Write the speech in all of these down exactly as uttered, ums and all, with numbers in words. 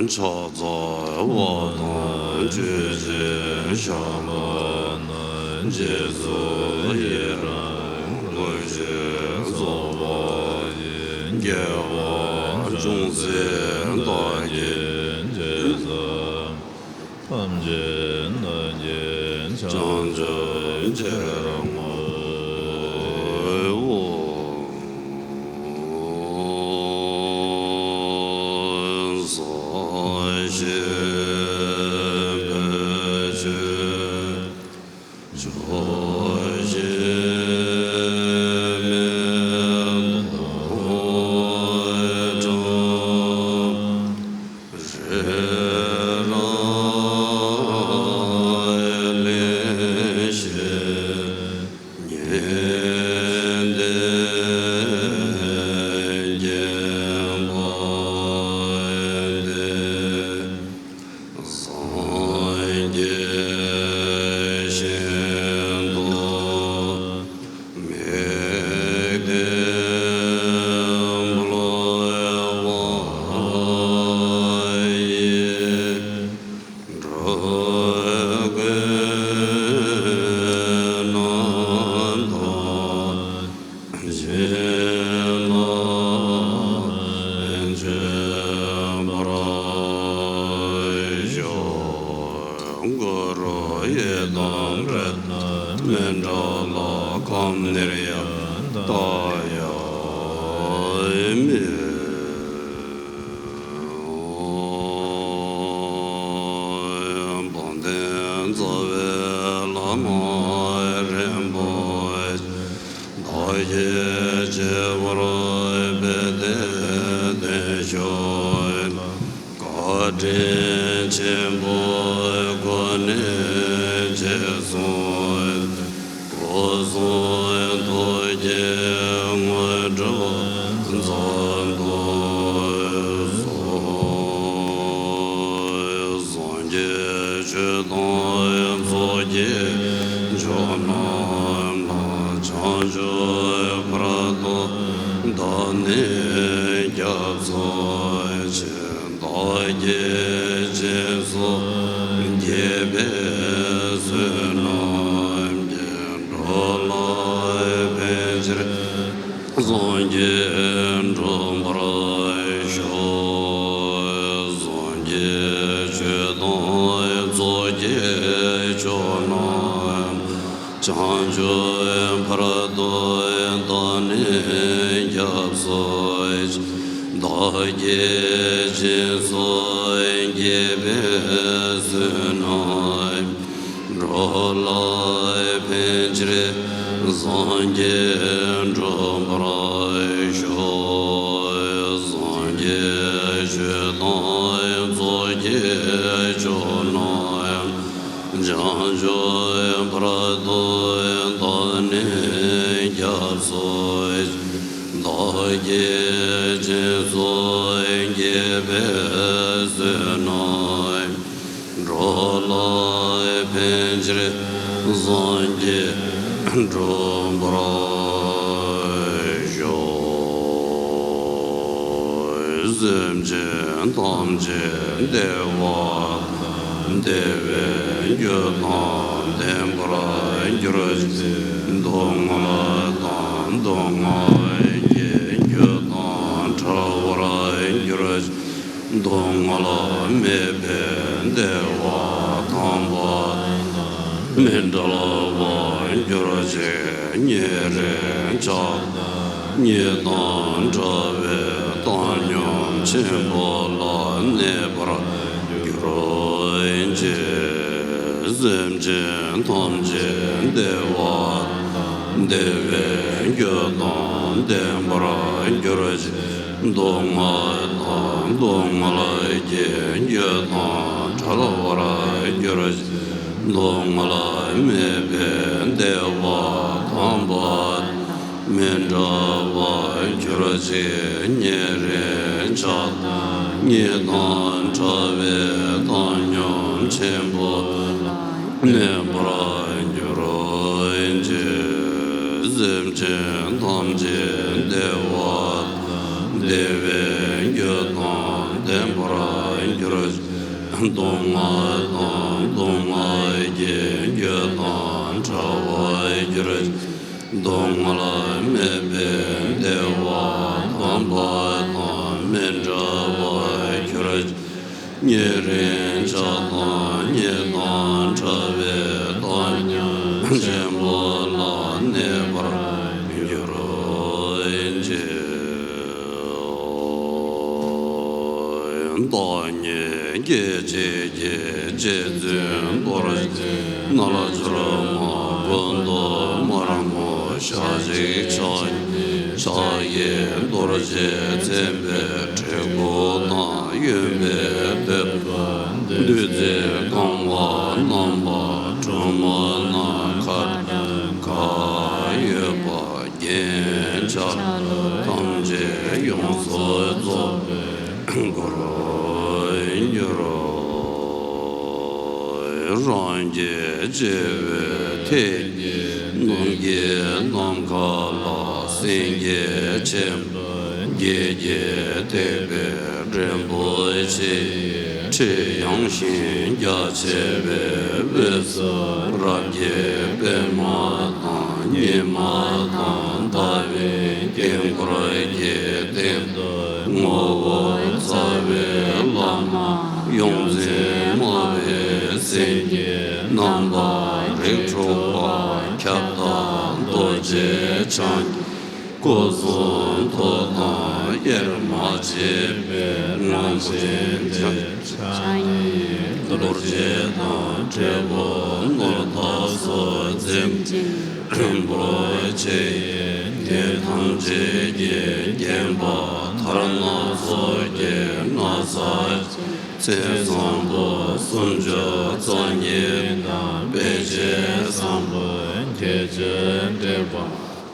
ཕྱག་འཚལ་བ་དང་། ཆོས་ཀྱི་ཞབས་ལ་གནས། རྗེས་སུ་ཡི་རང་བསྐུལ་ཞིང་གསོལ་བ་ཡི། དགེ་བ་ཅུང་ཟད་བདག་གིས་བགྱིས་ན། ཐམས་ཅད་བདག་གིས་བྱང་ཆུབ་ཕྱིར་བསྔོ། ས་གཞི་བོད་ཆུ་ཕྱོགས་བཞི་མེ་ཏོག་བཀྲ། རི་རབ་གླིང་བཞི་ཉི་ཟླས་བརྒྱན་པ་འདི། སངས་རྒྱས་ཞིང་དུ་དམིགས་ཏེ་འབུལ་བ་ཡི། འགྲོ་ཀུན་རྣམ་དག་བྱིན་རླབས་བརྗོད་པར་ཤོག། གུ་རུ་ཡི་དམ་རཏྣ་མཎྜལ། ཁམས་ནིར་ཡ་ཏ་ཡ་མི། དཔལ་ལྡན་རྩ་བའི་བླ་མ་རིན་པོ་ཆེ། བདག་གིས་ཆེ་བར་སྤེལ་ཏེ་བརྟན་བཞུགས་བཀའ་དྲིན་ཆེན་པོའི་སྒོ་ནས་རྗེས་སུ་སྐུ་གསུང་ཐུགས་ཀྱི་དངོས་གྲུབ་མཚོན་དུ་གསོལ། སངས་རྒྱས་ཆོས་དང་ཚོགས་ཀྱི་མཆོག་རྣམས་ལ། བྱང་ཆུབ་བར་དུ་བདག་ནི་སྐྱབས་སུ་མཆི། བདག་གིས་སྦྱིན་སོགས་བགྱིས་པའི་བསོད་ནམས་ཀྱིས། འགྲོ་ལ་ཕན་ཕྱིར་སངས་རྒྱས་འགྲུབ་པར་ཤོག། སངས་རྒྱས་ཆོས་དང་ཚོགས་ཀྱི་མཆོག་རྣམས། བྱང་ཆུབ་བར་དུ་བདག་ནི་སྐྱབས་སུ་མཆི། བདག་གིས་སྦྱིན་སོགས་བགྱིས་པའི་བསོད་ནམས། འགྲོ་ལ་ཕན་ཕྱིར་སངས་རྒྱས་འགྲུབ་པར་ཤོག། སངས་རྒྱས་ཆོས་དང་ཚོགས་ཀྱི་མཆོག་རྣམས། བྱང་ཆུབ་བར་དུ་བདག་ནི་སྐྱབས་སུ་མཆི། བདག་གིས་སྦྱིན་སོགས་བགྱིས་པའི་བསོད་ནམས། འགྲོ་ལ་ཕན་ཕྱིར་སངས་རྒྱས་འགྲུབ་པར་ཤོག། སེམས་ཅན་ཐམས་ཅད་བདེ་བ་དང་བདེ་བའི་རྒྱུ་དང་ལྡན་པར་གྱུར་ཅིག། སྡུག་བསྔལ་དང་སྡུག་བསྔལ་གྱི་རྒྱུ་དང་བྲལ་བར་གྱུར་ཅིག། སྡུག་བསྔལ་མེད་པའི་བདེ་བ་དམ་པ་དང་མི་འབྲལ་བར་གྱུར་ཅིག། ཉེ་རིང་ཆགས་སྡང་གཉིས་དང་བྲལ་བའི་བཏང་སྙོམས་ཆེན་པོ་ལ་གནས་པར་གྱུར་ཅིག། སེམས་ཅན་ཐམས་ཅད་བདེ་བ་དང་བདེ་བའི་རྒྱུ་དང་ལྡན་པར་གྱུར་ཅིག། སྡུག་བསྔལ་དང་སྡུག་བསྔལ་གྱི་རྒྱུ་དང་བྲལ་བར་གྱུར་ཅིག། སྡུག་བསྔལ་མེད་པའི་བདེ་བ་དམ་པ་དང་མི་འབྲལ་བར་གྱུར་ཅིག། ཉེ་རིང་ཆགས་སྡང་གཉིས་དང་བྲལ་བའི་བཏང་སྙོམས་ཆེན་པོ་གནས་པར་གྱུར་ཅིག། སེམས་ཅན་ཐམས་ཅད་བདེ་བ་དང་བདེ་བའི་རྒྱུ་དང་ལྡན་པར་ གྱུར་ཅིག་སྡུག་བསྔལ་དང་སྡུག་བསྔལ་གྱི་རྒྱུ་དང་བྲལ་བར་གྱུར་ཅིག་སྡུག་བསྔལ་མེད་པའི་བདེ་བ་དམ་པ་དང་མི་འབྲལ་བར་གྱུར་ཅིག་ཉེ་རིང་ཆགས་སྡང་གཉིས་དང་བྲལ་བའི་བདག་ཉིད་ཆེན་པོ་ལ་གནས་པར་གྱུར་ཅིག་བདག་ཉིད་སྐད་ཅིག་གིས་རྗེ་བཙུན་རྡོ་རྗེ་རྣལ་འབྱོར་མ་ཀུན་ཏུ་དམར་མོ་ཞལ་གཅིག་ཕྱག་གཉིས་ཕྱག་གཡས་རྡོ་རྗེ་འཛིན་པའི་གྲི་གུག་དང་གཡོན་པས་བསྟོད་པ་བདུད་རྩིས་གང་བ་བསྣམས་པ་སྒྲོལ་མ་ནམ་མཁའ་གང་གཡོ་བ་རྒྱན་ཆ་ལུགས་ཐམས་ཅད་ཡོངས་སུ་རྫོགས་པའི་སྐུར་གྱུར། རང་རྒྱལ་བྱེ་བའི་ཐལ་གྱིས་ནམ་མཁའི་ནམ་མཁའ་ལ་སེང་གེ་ཆེན་པོ་བརྒྱད་ཀྱིས་བཏེགས་པའི་སྒྲེན་པོ་ཆེ་ཡི་ཁྲི་ཡངས་ཤིང་རྒྱ་ཆེ་བའི་དབུས་སུ་རབ་ཀྱི་པདྨ་དང་ཉི་མ་དང་ཟླ་བའི་དཀྱིལ་འཁོར་གྱི་སྟེང་དུ་ངོ་བོ་རྩ་བའི་བླ་མ་ཡོངས་འཛིན་སྨྲ་བའི་སེང་གེ་རྣམ་པར་རིགས་དྲུག་པ་ཁྱབ་བདག་རྡོ་རྗེ་འཆང་གི་སྐུ་གསུང་ཐུགས་དང་དབྱེར་མ་མཆིས་པའི་རང་བཞིན་ཅན། ཕྱག་གཉིས་རྡོ་རྗེ་དང་དྲིལ་བུ་ནོར་བདག་སོགས་འཛིན་ཅིང་རིན་པོ་ཆེ་ཡི་གདན་ཐམས་ཅད་ཀྱིས་བརྒྱན་པ་དར་སྣ་ཚོགས་ཀྱི་མངའ་གསོལ་ཅན་ཚེ་བཟང་པོ་སུམ་ཅུ་རྩ་གཉིས་དང་དཔེ་བྱད་བཟང་པོ་བརྒྱད་ཅུ་འདྲེས་པ།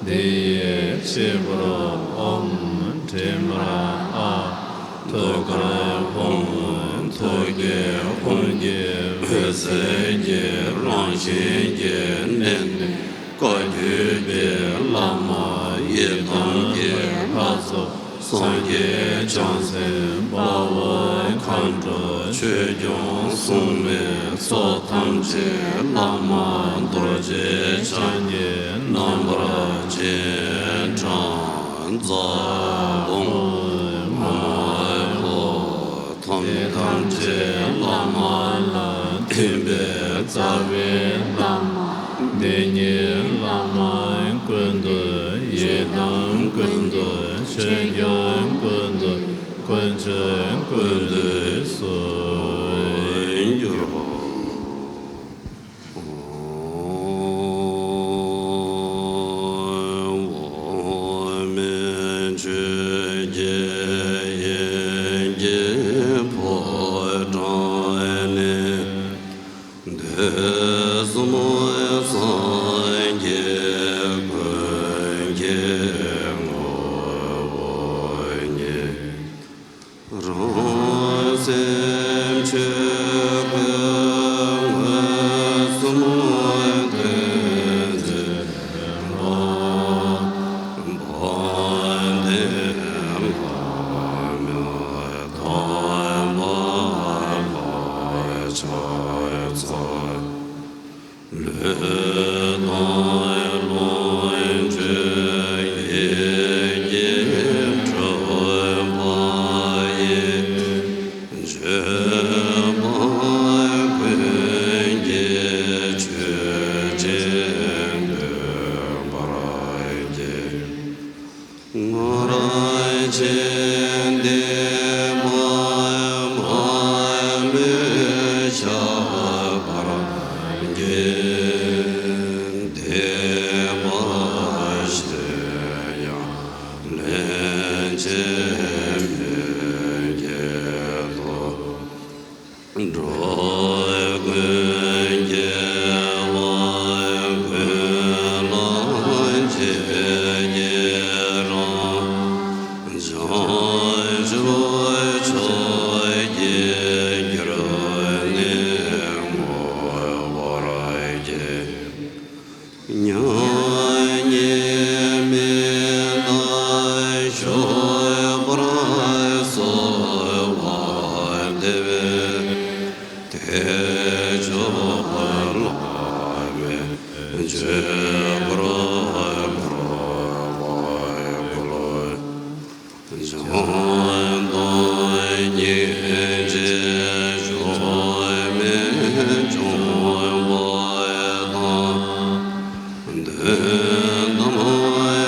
འདི་ཡི་སྤྱི་བོར་ཨོཾ་དྲི་མར་ཨ་ཐུག་དཀར་ཧཱུྃ། ཐུགས་ཀྱི་ཧཱུྃ་གི་འོད་ཟེར་གྱི་རང་བཞིན་གྱིས་གནས་ནས་བཀའ་བརྒྱུད་པའི་བླ་མ་ཡི་དམ་གྱི་ལྷ་ཚོགས། སངས་རྒྱས་བྱང་སེམས་དཔའ་བོ་མཁའ་འགྲོ་ཆོས་སྐྱོང་སྲུང་མའི་ཚོགས་ཐམས་ཅད་བླ་མ་རྡོ་རྗེ་འཆང་གི་རྣམ་པར་སྤྱན་དྲངས་ཛཿཧཱུྃ། ཨོཾ་ཨཱཿཧཱུྃ། ཐམས་ཅད་བླ་མ་ལ་ཐིམ་པས་རྩ་བའི་བླ་མ། འདི་ཉིད་བླ་མ་ཀུན་འདུས། ཡི་དམ་ཀུན་འདུས། ཆོས་སྐྱོང་ཀུན་འདུས། དཀོན་མཆོག་ཀུན་འདུས་སུ་གྱུར། འོག་མིན་ཆོས་ཀྱི་དབྱིངས་ཀྱི་ཕོ་བྲང་ནས། དུས་གསུམ་སངས་རྒྱས་ཀུན་གྱི་ངོ་བོ་ཉིད། རང་སེམས་ཆོས་སྐུ་མངོན་སུམ་སྟོན་མཛད་པ། དཔལ་ལྡན་ལྷ་མིའི་ཐོབ་པ་ཕྱག་འཚལ། ལུས་དང་ལོངས་སྤྱོད་ཡིད་ཀྱིས་སྤྲུལ་པ་ཡི། བརྗོད་པ་ཀུན་གྱིས་ཆོས་ཅན་འདོད་པར་བགྱི། ངོར་ཆེན་ལྡན་པ་མ་ལུས་ཆགས་པར་བགྱི། བདེན་པ་བཞི་ཡང་ལན་ཅིག་མི་བགྱིད་དོ། འགྲོ་ཀུན་དགེ་བ་ཀུན་ལ་རྗེས་ཀྱི་རང་། བྱང་ཆུབ་མཆོག་གི་རྒྱུར་ནི་བསྔོ་བར་བགྱི། མྱ་ངན་མི་འདའ་ཤོག་ སྙིང་རྗེ་ཆོག་མེད་སྦྱོང་བ་དང་། དོན་དམ་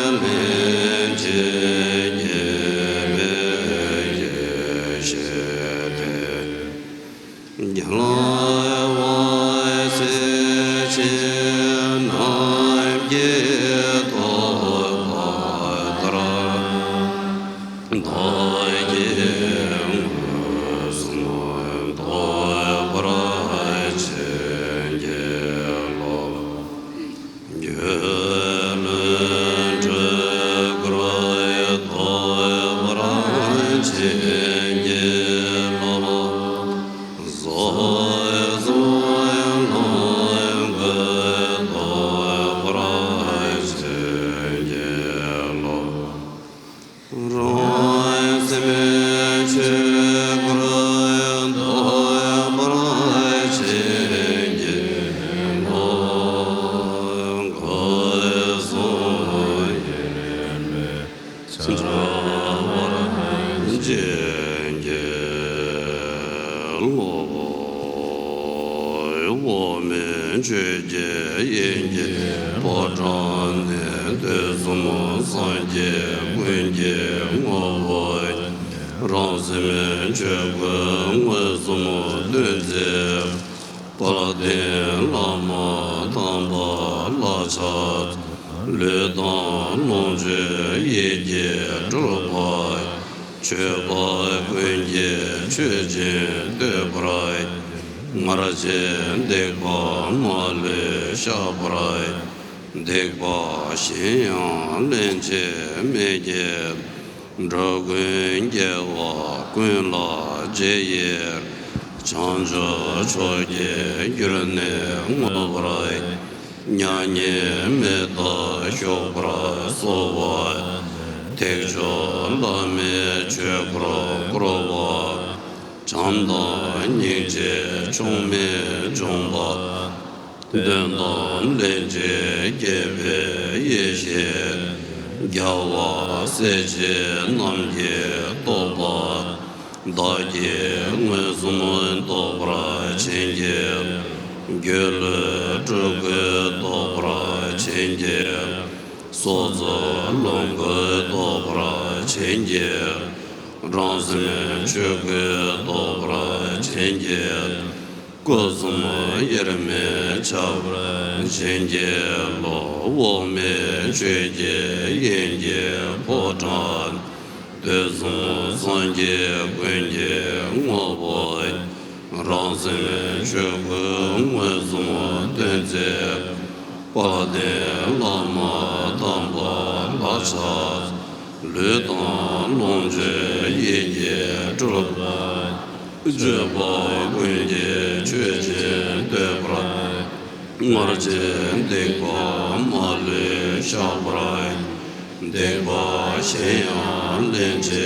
ལྷན་ཅིག་སྐྱེས་པའི་ཡེ་ཤེས་དེ། རྒྱལ་བ་སྲས་བཅས་རྣམས་ཀྱིས་ཐོབ་པ་ལྟར། བདག་གིས་མངོན་སུམ་རྟོགས་པར་བྱིན་གྱིས་རློབས། རྒྱལ་བའི་སྤྲུལ་སྐུར་རྟོགས་པར་བྱིན་གྱིས་རློབས། ཟབ་གསང་ལམ་གྱི་རྟོགས་པར་བྱིན་གྱིས་རློབས། རང་སེམས་ཆོས་སྐུར་རྟོགས་པར་བྱིན་གྱིས་རློབས། གོས་བཟང་དབྱེར་མེད་འཆར་བར་བྱིན་གྱིས་རློབས། འོག་མིན་ཆོས་ཀྱི་དབྱིངས་ཀྱི་ཕོ་བྲང་ནས། དུས་གསུམ་སངས་རྒྱས་ཀུན་གྱི་ངོ་བོ་ཉིད། རང་སེམས་ཆོས་སྐུ་མངོན་སུམ་སྟོན་མཛད། དཔལ་ལྡན་བླ་མ་དམ་པ་ལ་ཕྱག་འཚལ། ལུས་དང་ལོངས་སྤྱོད་ཡིད་ཀྱིས་སྤྲུལ་པ། ཆོས་པ་ཀུན་གྱི་ཆོས་ཅན་བསྟོད་པར་བགྱི། སྔར་བྱས་སྡིག་པ་མ་ལུས་བཤགས་པར་བགྱི། སྡིག་པ་གཞན་ཡང་སླན་ཆད་མི་བགྱིད། འགྲོ་ཀུན་དགེ་བ་ཀུན་ལ་རྗེས་ཡི་རང་། བྱང་ཆུབ་མཆོག་གི་རྒྱུར་ནི་བསྔོ་བར་བགྱི། མྱ་ངན་མི་འདའ་ཞོགས་པར་གསོལ་བ། ཐེག་མཆོག་བླ་མེད་ཆོས་སྐུར་བསྐོར་བ། བྱམས་དང་སྙིང་རྗེ་ཕྱོགས་མེད་འབྱུང་བ། དོན་དམ་ལྷན་ཅིག་སྐྱེས་པའི་ཡེ་ཤེས། རྒྱལ་བ་སྲས་བཅས་རྣམས་ཀྱིས་རྟོགས་པ། བདག་གིས་མངོན་སུམ་རྟོགས་པར་བྱིན་གྱིས། སྒྱུ་ལུས་སྤྲུལ་སྐུ་རྟོགས་པར་བྱིན་གྱིས། སྲོག་རྩོལ་ལོངས་སྐུ་རྟོགས་པར་བྱིན་གྱིས། རང་སེམས་ཆོས་སྐུ་རྟོགས་པར་བྱིན་གྱིས། སྐུ་གསུམ་དབྱེར་མེད་འཆར་བར་བྱིན་གྱིས་རློབས། འོག་མིན་ཆོས་ཀྱི་དབྱིངས་ཀྱི་ཕོ་བྲང་། དུས་གསུམ་སངས་རྒྱས་ཀུན་གྱི་ངོ་བོ། རང་སེམས་ཆོས་སྐུ་མངོན་སུམ་སྟོན་མཛད། དཔལ་ལྡན་བླ་མ་དམ་པ་ལ་ཕྱག། ལུས་དང་ལོངས་སྤྱོད་ཡིད་ཀྱིས་སྤྲུལ་པ། སྤྱོད་པ་ཀུན་གྱི་ཆོས་ཅན་བསྟོད་པར། སྔར་བྱས་སྡིག་པ་མ་ལུས་བཤགས་པར། སྡིག་པ་གཞན་ཡང་སླན་ཆད་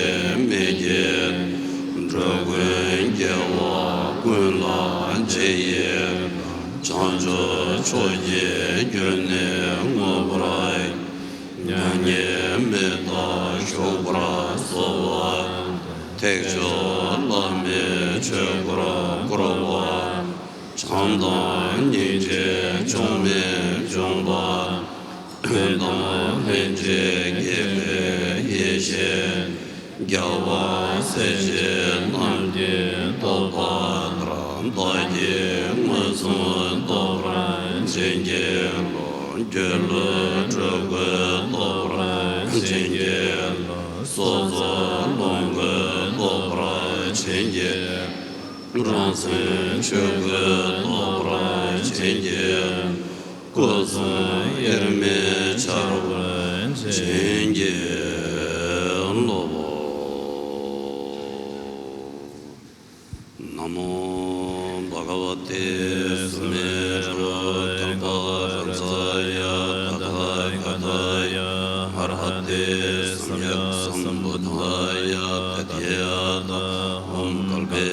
མི་བགྱིད། འགྲོ་ཀུན་དགེ་བ་ཀུན་ལ་རྗེས་ཡི་རང་། བྱང་ཆུབ་མཆོག་གི་རྒྱུར་ནི་བསྔོ་བར། མྱ་ངན་མི་འདའ་ཞོགས་པར་གསོལ་བ། ཐེག་མཆོག་བླ་མེད་ཆོས་སྐུར་བསྐོར་བ། བྱམས་དང་སྙིང་རྗེ་ཕྱོགས་མེད་འབྱུང་བ། དོན་དམ་ལྷན་ཅིག་སྐྱེས་པའི་ཡེ་ཤེས། རྒྱལ་བ་སྲས་བཅས་རྣམས་ཀྱིས་རྟོགས་པ་ལྟར། བདག་གིས་མངོན་སུམ་རྟོགས་པར་བྱིན་གྱིས་རློབས། སྒྱུ་ལུས་སྤྲུལ་སྐུ་རྟོགས་པར་བྱིན་གྱིས་རློབས། སྲོག་རྩོལ་ལོངས་སྐུ་རྟོགས་པར་བྱིན་གྱིས། རང་སེམས་ཆོས་སྐུ་རྟོགས་པར་བྱིན་གྱིས། སྐུ་གསུམ་དབྱེར་མེད་འཆར་བར་བྱིན་གྱིས་རློབས། ན་མོ་བྷ་ག་ཝ་ཏེ་སུ་མེ་རུ་ཀལ་པ་ར་ཛ་ཡ་ཏ་ཐཱ་ག་ཏཱ་ཡ་ཨ་ར་ཧ་ཏེ་སམ་ཡཀ་སམ་བུདྡྷཱ་ཡ་ཏ་ཐཱ་ག་ཏཱ། ཨོཾ་ཀལ་པེ་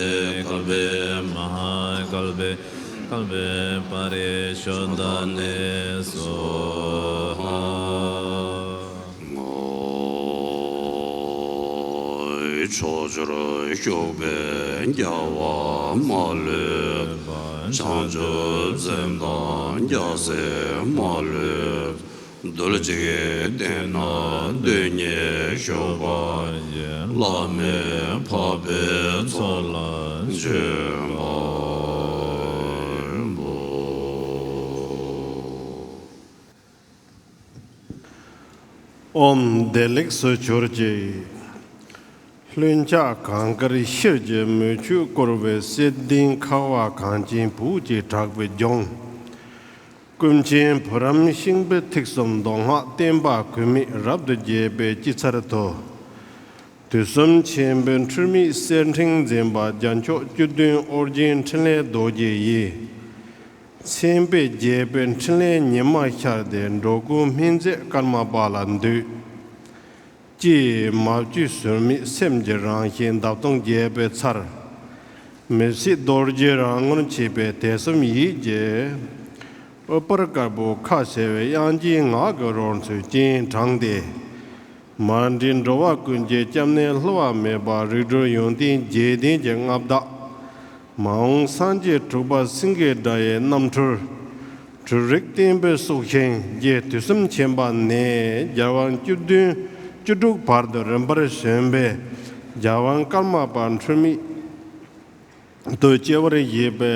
ཀལ་པེ་མ་ཧཱ་ཀལ་པེ་ཀལ་པེ་པ་རི་ཤོ་དྷཱ་ནེ་སྭཱ་ཧཱ། ཨོ་ ཕྱོགས་བཅུར་བཞུགས་པའི་རྒྱལ་བ་མ་ལུས་པ། བྱང་ཆུབ་སེམས་དང་རྒྱལ་སྲས་མ་ལུས་པ། རྡུལ་གཅིག་སྟེང་ན་རྡུལ་སྙེད་བཞུགས་པ་ཡི། བླ་མེད་འཕགས་པའི་ཚོགས་ལ་འཇུག་པ་ཡིན་པ། ཨོཾ་བདེ་ལེགས་སུ་གྱུར་ཅིག། ལྷུན་ཆགས་གངས་དཀར་ཤེལ་གྱི་མུ་ཁྱུད་བསྐོར་བའི་གསེར་ལྡན་ཁ་བ་གངས་ཅན་བོད་ཀྱི་བྲག་པའི་ལྗོངས། ཀུན་མཁྱེན་བུ་རམ་ཤིང་པོའི་ཐིག་གསུམ་མདོ་སྔགས་བསྟན་པ་གོས་མེད་རབ་ཏུ་རྒྱས་པའི་དཀྱིལ་མཚར་དུ། དུས་གསུམ་ཆེན་པོའི་འཁྲུལ་མེད་གསེར་ཕྲེང་འཛིན་པ་རྒྱལ་མཆོག་བཅུ་བདུན་ཨོ་རྒྱན་འཕྲིན་ལས་རྡོ་རྗེ་ཡིས། མཚན་དཔེ་རྒྱས་པའི་འཕྲིན་ལས་ཉི་མ་ཤར་ཏེ། འགྲོ་ཀུན་སྨིན་མཛད་ཀརྨ་པ་ལ་འདུད། ཅེས་མ་བཅོས་ཟུར་མེད་སེམས་ཀྱི་རང་བཞིན་འདབ་སྟོང་རྒྱས་པའི་ཚལ། མི་ཕྱེད་རྡོ་རྗེ་རང་ངོར་མཆིས་པའི་དད་གསུམ་ཡིད་ཀྱི། ཨུཏྤལ་དཀར་པོ་ཁ་ཕྱེ་བའི་དབྱངས་ཅན་ངག་གི་རོལ་མཚོས་སྤྱན་དྲངས་ཏེ། མ་འདྲིས་འགྲོ་བ་ཀུན་གྱི་སྐྱབས་གནས་བསླུ་བ་མེད་པ་རིགས་དྲུག་ཡོན་ཏན་བརྒྱད་ལྡན་གྱི་མངའ་བདག། མ་འོངས་སངས་རྒྱས་དྲུག་པ་སེང་གེ་སྒྲ་ཡི་རྣམ་འཕྲུལ། དྲུག་རིགས་བསྟན་པའི་སྲོག་ཤིང་རྗེ་དུས་གསུམ་མཁྱེན་པ་ནས་རྒྱལ་དབང་བཅུ་བདུན་བཅུ་དྲུག་བར་དུ་རིམ་པར་བྱོན་པའི་རྒྱལ་དབང་ཀརྨ་པ་འཁྲུལ་མེད་དུ་སྐྱེ་བར་བཞེད་པའི་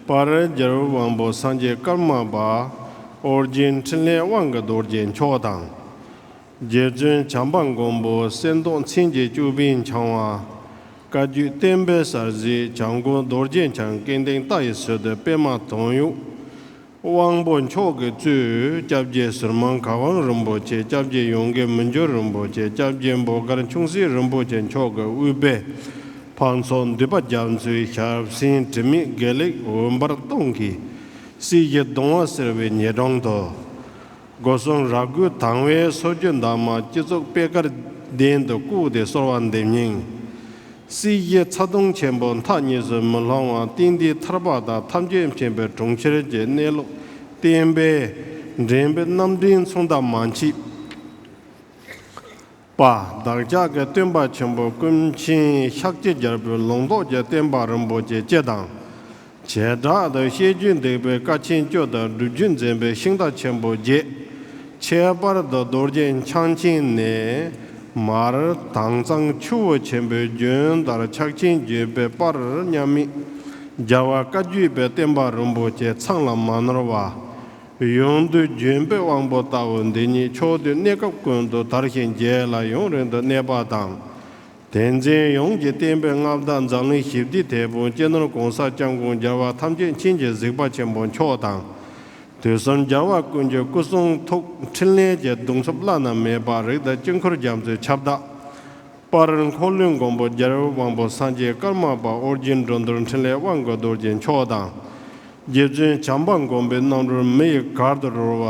དཔལ་རྒྱལ་པོའི་དབང་པོ་སངས་རྒྱས་ཀརྨ་པ་ཨོ་རྒྱན་འཕྲིན་ལས་དབང་གི་རྡོ་རྗེ་མཆོག་དང་། རྗེ་བཙུན་བྱམས་པ་མགོན་པོ་གསེར་མདོག་མཚན་གྱི་ཅོད་པན་འཆང་བ། བཀའ་བརྒྱུད་བསྟན་པའི་གསར་གཟིགས་བྱམས་མགོན་རྡོ་རྗེ་འཆང་སྐལ་ལྡན་རྟ་ཡི་ཚུལ་དུ་པདྨ་དོན་ཡོད་དབང་པོ་མཆོག་གིས་གཙོས་སྐྱབས་རྗེ་ཟུར་མང་གར་དབང་རིན་པོ་ཆེ། སྐྱབས་རྗེ་ཡོངས་དགེ་མི་འགྱུར་རིན་པོ་ཆེ། སྐྱབས་རྗེ་འབོད་དཀར་ཆུང་སྲིད་རིན་པོ་ཆེ་མཆོག་གི་དབུས་པའི་འཕགས་ཚོགས་འདུས་པ་རྒྱ་མཚོའི་ཞབས་སེན་དྲི་མེད་དགེ་ལེགས་འོད་འབར་སྟོང་གིས་སྲིད་ཞིའི་གདུང་བ་སེལ་བའི་ཉེ་འགྲམ་དུ། སྒོ་གསུམ་རྭ་སྒོའི་དང་བའི་སོར་རྒྱུ་འདབ་མ་སྤྱི་གཙུག་པད་དཀར་གདན་དུ་བཀུག་སྟེ་གསོལ་བ་འདེབས་སྙིང་། སྲིད་ཞིའི་ཚ་གདུང་ཆེན་པོ་མཐའ་གཉིས་སུ་མི་ལྷུང་བ་གཏན་བདེའི་ཐར་པ་དང་ཐམས་ཅད་མཁྱེན་པའི་གྲོང་ཁྱེར་གྱི་གནས་ལུགས་བསྟན་པའི་འདྲེན་པའི་རྣམ་འདྲེན་མཚུངས་ཟླ་མ་མཆིས་པ། བདག་ཅག་གི་སྟོན་པ་ཆེན་པོ་ཀུན་མཁྱེན་ཤཱཀྱའི་རྒྱལ་པོའི་ལུང་རྟོགས་ཀྱི་བསྟན་པ་རིན་པོ་ཆེ་སྤྱི་དང་། བྱེ་བྲག་ཏུ་བཤད་རྒྱུད་འདེགས་པའི་ཀ་ཆེན་བཅུ་དང་སྒྲུབ་བརྒྱུད་འཛིན་པའི་ཤིང་རྟ་ཆེན་པོ་བརྒྱད། ཁྱད་པར་དུ་རྡོ་རྗེ་འཆང་ཆེན་ནས་མར་དྭངས་གཙང་ཆུ་བོ་ཆེན་པོའི་རྒྱུན་ལྟར་ཕྱག་ཆེན་བརྒྱུད་པའི་དཔལ་མཉམ་མེད་རྒྱལ་བ་བཀའ་བརྒྱུད་པའི་བསྟན་པ་རིན་པོ་ཆེ་ཚང་ལ་མ་ནོར་བ། ཡོངས་འདུའི་ལྗོན་པའི་དབང་པོ་ལྟ་བུ་འདི་ཉིད་ཕྱོགས་དུས་གནས་སྐབས་ཀུན་ཏུ་དར་ཞིང་རྒྱས་ལ་ཡུན་རིང་དུ་གནས་པ་དང་། དེང་ཆེན་ཡོངས་ཀྱི་བསྟན་པའི་མངའ་བདག་འཛམ་གླིང་ཞི་བདེའི་དེད་དཔོན་སྤྱི་ནོར་༸གོང་ས་༸སྐྱབས་མགོན་རྒྱལ་བ་ཐམས་ཅད་མཁྱེན་ཅིང་གཟིགས་པ་ཆེན་པོ་མཆོག་དང་། དུས་གསུམ་རྒྱལ་བ་ཀུན་གྱི་སྐུ་གསུང་ཐུགས་འཕྲིན་ལས་ཀྱི་གདུང་འཚོབ་བླ་ན་མེད་པ་རིགས་དང་དཀྱིལ་འཁོར་རྒྱ་མཚོའི་ཁྱབ་བདག་དཔལ་འཁོར་ལོའི་མགོན་པོ་རྒྱལ་བའི་དབང་པོ་སངས་རྒྱས་ཀརྨ་པ་ཨོ་རྒྱན་འགྲོ་འདུལ་འཕྲིན་ལས་དབང་གི་རྡོ་རྗེ་མཆོག་དང་། རྗེ་བཙུན་བྱམས་པ་མགོན་པོའི་རྣམ་རོལ་མི་ཡི་གར་དུ་རོལ་བ་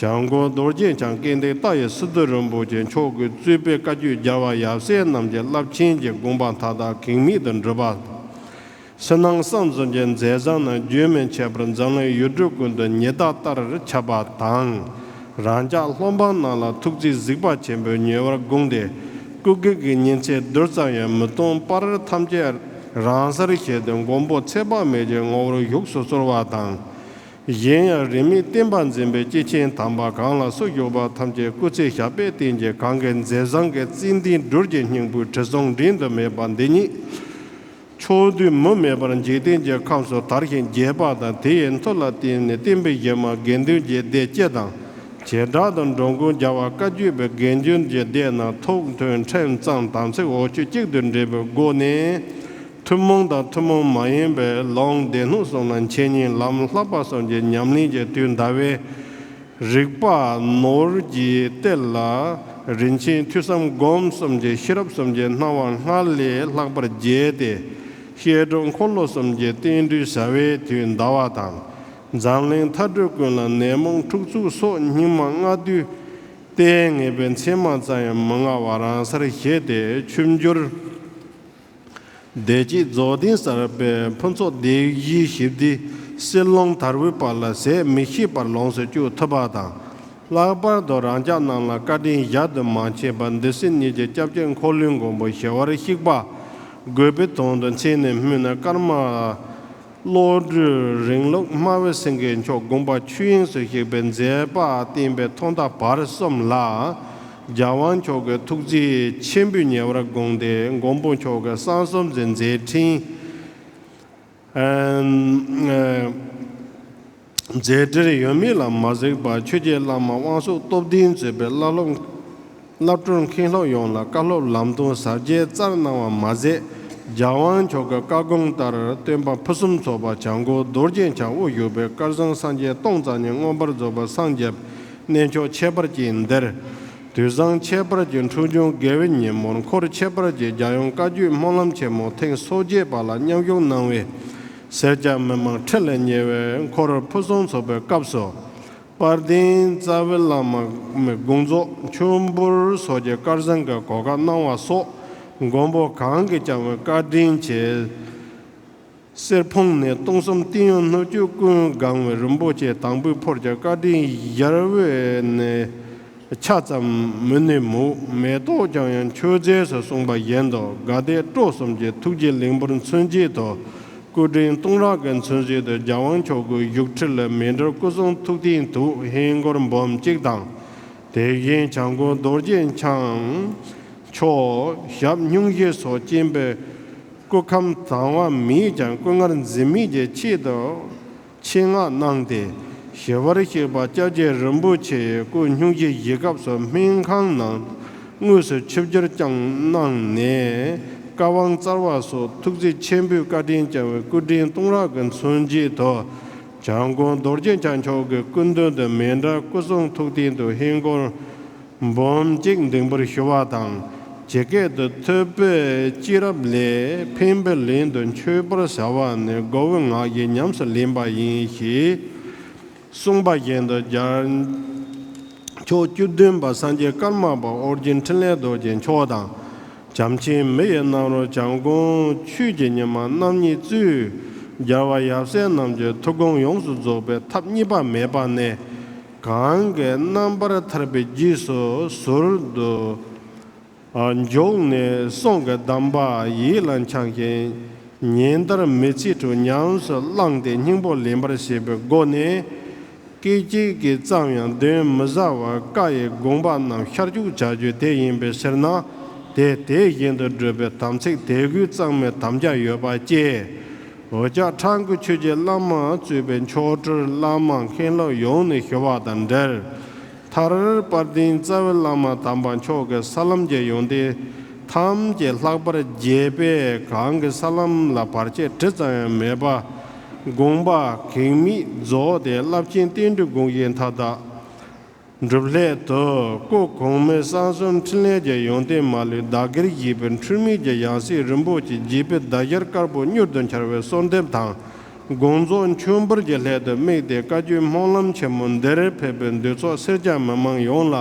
བྱམས་མགོན་རྡོ་རྗེ་འཆང་སྐལ་ལྡན་རྟ་ཡི་སི་ཏུ་རིན་པོ་ཆེ་མཆོག་གིས་གཙོས་པའི་བཀའ་བརྒྱུད་རྒྱལ་བ་ཡབ་སྲས་རྣམས་ཀྱི་རླབས་ཆེན་གྱི་དགོངས་པ་མཐའ་དག་གེགས་མེད་དུ་འགྲུབ་པ། ཕྱི་ནང་གསང་གསུམ་གྱི་མཛད་བཟང་རྣམས་རྒྱུན་མི་ཆད་པར་འཛམ་གླིང་ཡུལ་གྲུ་ཀུན་ཏུ་ཉི་ཟླ་ལྟར་ཁྱབ་པ་དང་། རང་ཅག་སློབ་འབངས་རྣམས་ལ་ཐུགས་བརྩེའི་གཟིགས་པ་ཆེན་པོས་ཉེ་བར་དགོངས་ཏེ། སྐུ་སྒེག་གི་ཉིན་མཚན་རྡུལ་ཙམ་ཡང་མི་གཏོང་བར་ཐམས་ཅད་རང་སར་ཞི་སྟེ་མགོན་པོ་ཚེ་དཔག་མེད་ཀྱི་ངོ་བོར་བཞུགས་སུ་གསོལ་བ་དང་། གཞན་ཡང་རིས་མེད་བསྟན་པ་འཛིན་པའི་སྐྱེས་ཆེན་དམ་པ་གང་ལ་སུ་བཞུགས་པ་ཐམས་ཅད་སྐུ་ཚེ་ཞབས་པད་བརྟན་ཅིང་གང་གི་མཛད་བཟང་གི་བརྩེ་ལྡན་སྦྲུལ་གྱི་སྙིང་པོའི་དྲི་བསུང་བྲལ་དུ་མེད་པ་འདི་ཉིད། ཕྱོགས་དུས་མུ་མེད་པར་འཇིག་རྟེན་གྱི་ཁམས་སུ་དར་ཞིང་རྒྱས་པ་དང་། དེ་ཡི་མཐུ་ལ་བརྟེན་ནས་བསྟན་པའི་གཞི་མ་དགེ་འདུན་གྱི་སྡེ་སྤྱི་དང་། བྱེ་བྲག་ཏུ་འགྲོ་མགོན་རྒྱལ་བ་བཀའ་བརྒྱུད་པའི་དགེ་འདུན་གྱི་སྡེ་རྣམས་ཐུགས་མཐུན་ཁྲིམས་གཙང་དམ་ཚིག་འོ་ཆུ་གཅིག་ཏུ་འདྲེས་པའི་སྒོ་ནས། ཐུན་མོང་དང་ཐུན་མོང་མ་ཡིན་པའི་ལུང་སྡེ་སྣོད་གསུམ་ལ་འཆད་ཉན་ལམ་བསླབ་པ་གསུམ་གྱི་ཉམས་ལེན་གྱི་དུས་འདའ་བའི། རིག་པ་ནོར་གྱི་གཏེར་ལ་རིན་ཆེན་ཐོས་བསམ་སྒོམ་གསུམ་གྱི་ཤེས་རབ་གསུམ་གྱི་སྣང་བ་སྔར་ལས་ལྷག་པར་རྒྱས་ཏེ། བཤད་སྒྲུབ་འཁོར་ལོ་གསུམ་གྱི་རྟེན་འབྲེལ་བྱ་བའི་དུས་འདའ་བ་དང་། འཛམ་གླིང་མཐའ་གྲུབ་ཀུན་ལ་ནད་མུག་འཁྲུག་རྩོད་སོགས་སྙིགས་མ་ལྔ་བདོའི་ལྟས་ངན་པའི་མཚན་མ་ཙམ་ཡང་མི་མངའ་བ་རང་སར་ཞི་སྟེ་ཆོས་འབྱོར། བདེ་སྐྱིད་རྫོགས་ལྡན་གསར་པའི་ཕུན་ཚོགས་སྡེ་བཞིའི་ཞི་བདེའི་བསིལ་རླུང་དལ་བུའི་བར་ལ་ཟད་མི་ཤེས་པར་ལོངས་སུ་སྤྱོད་ཐུབ་པ་དང་ ལྷག་པར་དུ་རང་ཅག་རྣམས་ལ་བཀའ་དྲིན་ཡལ་དུ་མ་མཆིས་པར་འདི་སྲིད་ཉིད་ཀྱི་སྐྱབས་རྗེ་འཁོར་ལོའི་མགོན་པོ་ཞི་བར་གཤེགས་པ་དགོས་པའི་དོན་དུ་མཚན་ནས་སྨོས་ན། ཀརྨ་བློ་གྲོས་རིང་ལུགས་སྨྲ་བའི་སེང་གེ་མཆོག་དགོངས་པ་ཆོས་དབྱིངས་སུ་གཤེགས་པའི་མཛད་པ་བསྟན་པའི་ཐོག་མཐའ་བར་གསུམ་ལ། རྒྱལ་དབང་མཆོག་གི་ཐུགས་རྗེ་ཆེན་པོས་ཉེ་བར་དགོངས་ཏེ། མགོན་པོ་མཆོག་གི་གསང་གསུམ་གྱི་མཛད་འཕྲིན་ཨ་མཛད་འཕྲིན་ཡོད་མེད་ལ་མ་གཟིགས་པར། ཆོས་རྗེ་བླ་མ་དབང་ཕྱུག་སྟོབས་ལྡན་གཙོས་པའི་བླ་སློབ་བླ་སྤྲུལ་མཁན་སློབ་ཡོངས་ལ་བཀའ་སློབ་ལམ་སྟོན་ཟབ་རྒྱས་སྩལ་གནང་བ་མ་ཟད། རྒྱལ་དབང་མཆོག་གི་བཀའ་དགོངས་ལྟར་སྟོན་པ་ཕུན་སུམ་ཚོགས་པ་བྱམས་མགོན་རྡོ་རྗེ་འཆང་དབུ་བཞུགས་པའི་སྐལ་བཟང་སངས་རྒྱས་སྟོང་རྩ་གཉིས་མངོན་པར་རྫོགས་པར་སངས་རྒྱས་པའི་གནས་མཆོག་ཁྱད་པར་ཅན་འདིར། དུས་བཟང་ཁྱད་པར་གྱི་འཁྲུངས་ལྗོངས་དགེ་བའི་ཉིན་མོར། འཁོར་ཁྱད་པར་གྱི་རྒྱལ་ཡུམ་བཀའ་བརྒྱུད་སྨོན་ལམ་ཆེན་མོ་ཐེངས་སོ་བརྒྱད་པ་ལ་མཉམ་ཞུགས་གནང་བའི་སེར་སྐྱ་མི་མང་ཁྲི་ལ་ཉེ་བའི་འཁོར་ཕུན་སུམ་ཚོགས་པའི་སྐབས་སུ། དཔལ་ལྡན་རྩ་བའི་བླ་མ་མི་དགོངས་རྫོགས་མཆོད་འབུལ་སོགས་ཀྱི་སྐལ་བཟང་གི་གོ་སྐབས་གནང་བ་སོགས། མགོན་པོ་གང་གིས་ཀྱང་བཀའ་དྲིན་ཆེ། གསེར་ཕུང་ནས་སྟོང་གསུམ་བསྟན་ཡོན་སྣོད་བཅུད་ཀུན་གང་བའི་རིན་པོ་ཆེ་དང་པོའི་ཕུར་གྱི་བཀའ་དྲིན་གཡར་བས་ནི་ཆ་ཙམ་མིན་ནི་མུ་མེ་ཏོག་ཀྱང་ཡང་མཆོད་རྫས་སུ་གསུངས་པ་བཞིན་དུ། དགའ་ལྡན་སྤྲོ་གསུམ་གྱི་ཐུགས་རྗེའི་ལེགས་འབུལ་མཚོན་བྱེད་དུ། སྐུ་ཕྲེང་གཏུམ་དྲུག་གི་མཚོན་བྱེད་དུ། རྒྱལ་དབང་མཆོག་གི་བཞུགས་ཁྲི་ལ་མཎྜལ་སྐུ་གསུང་ཐུགས་རྟེན་དུ་ཧིན་སྒོར་འབུམ་གཅིག་དང་། དེ་བཞིན་བྱམས་མགོན་རྡོ་རྗེ་འཆང་མཆོག་ཞབས་སྙུང་གཞི་སོགས་བཅས་པའི་སྐུ་ཁམས་དྭངས་བ་མེད་ཀྱང་སྐུ་ངལ་འཛེམས་མེད་ཀྱི་ཆེད་དུ་ཆེད་མངགས་གནང་སྟེ། ཞི་བར་གཤེགས་པ་སྐྱབས་རྗེ་རིན་པོ་ཆེའི་སྐུ་སྙུང་གཞིའི་གཞིས་ཀ་སོགས་སྨན་ཁང་ནང་དངོས་སུ་ཆིབས་བསྒྱུར་ཀྱང་གནང་ནས། བཀའ་དབང་སྩལ་བ་སོགས་ཐུགས་རྗེ་ཆེན་པོའི་བཀའ་དྲིན་བསྐྱངས་པའི་སྐུ་ཕྲེང་གཏུམ་དྲུག་གི་མཚོན་བྱེད་དུ། བྱམས་མགོན་རྡོ་རྗེ་འཆང་མཆོག་གི་སྐུ་མདུན་དུ་མཎྜལ་སྐུ་གསུང་ཐུགས་རྟེན་དུ་ཧིན་སྒོར་འབུམ་གཅིག་འདེགས་འབུལ་ཞུ་བ་དང་། ཇི་སྐད་དུ། ཐོས་པས་སྐྱེས་རབས་ལས། ཕན་པའི་ལན་དུ་མཆོད་པར་བྱ་བ་ནི། དགའ་བོའི་ངག་གིས་ཉམས་སུ་ལེན་པ་ཡིན། ཞེས་གསུངས་པ་བཞིན་དུ། རྒྱལ་མཆོག་བཅུ་བདུན་པ་སངས་རྒྱས་ཀརྨ་པ་ཨོ་རྒྱན་འཕྲིན་ལས་རྡོ་རྗེ་མཆོག་དང་། བྱམས་ཆེན་མི་ཡི་རྣམ་རོལ་བྱམས་མགོན་ཆོས་ཀྱི་ཉི་མ་རྣམ་གཉིས་གཙོས། རྒྱལ་བ་ཡབ་སྲས་རྣམས་ཀྱི་ཐུགས་དགོངས་ཡོངས་སུ་རྫོགས་པའི་ཐབས་གཉིས་པ་མེད་པ་ནས། གང་གི་རྣམ་པར་ཐར་པའི་རྗེས་སུ་ཟུར་དུ་འཇུག་ནས། གསུང་གི་གདམས་པ་ཡིད་ལ་འཆང་ཞིང་། ཉིན་ལྟར་མི་ཚེའི་ཁྲོད་ཉམས་སུ་བླངས་ཏེ་སྙིང་པོ་ལེན་པར་བྱེད་པའི་སྒོ་ནས། སྐད་ཅིག་གིས་ཙམ་ཡང་གདོན་མི་ཟ་བར་བཀའ་ཡི་དགོངས་པ་རྣམས་ཤར་བཅུག་བྱ་རྒྱུ་དེ་ཡིན་པའི་ཕྱིར་ན། དེ་དེ་བཞིན་དུ་སྒྲུབ་པའི་དམ་ཚིག་དད་གུས་གཙང་མའི་དམ་བཅའ་ཡོད་པ་བཅས། འུ་ཅག་ཁྲ་འགུ་ཆོས་ཀྱི་བླ་མ་གཙོས་པའི་མཆོག་སྤྲུལ་བླ་མ་མཁན་སློབ་ཡོངས་ནས་ཞུ་བ་དང་འབྲེལ། མཐར་དཔལ་ལྡན་རྩ་བའི་བླ་མ་དམ་པ་མཆོག་གི་ས་ལམ་གྱི་ཡོན་ཏན་ཐམས་ཅད་ལྷག་པར་རྒྱས་པས། གང་གི་ས་ལམ་ལ་བར་ཆད་དྲི་ཙམ་ཡང་མེད་པ། དགོངས་པ་གེགས་མེད་རྫོགས་ཏེ། རླབས་ཆེན་རྟེན་འབྲེལ་དགོངས་བཞེད་མཐའ་དག་སྒྲུབ་སླད་དུ། སྐུ་གོང་མའི་གསང་གསུམ་འཕྲིན་ལས་ཀྱི་ཡོན་ཏན་མ་ལུས་བདག་གིར་བཞེས་པའི་འཁྲུལ་མེད་ཀྱི་ཡང་སྲིད་རིན་པོ་ཆེ་བརྒྱུད་པའི་ཟླ་ཞལ་དཀར་པོ་མྱུར་དུ་འཆར་བའི་གསོལ་འདེབས་དང་། དགོངས་རྫོགས་མཆོད་འབུལ་གྱི་སླད་དུ་དམིགས་ཏེ་བཀའ་བརྒྱུད་སྨོན་ལམ་ཆེན་མོ་འདིར་ཕེབས་པའི་འདུས་ཚོགས་སེར་སྐྱ་མི་མང་ཡོངས་ལ།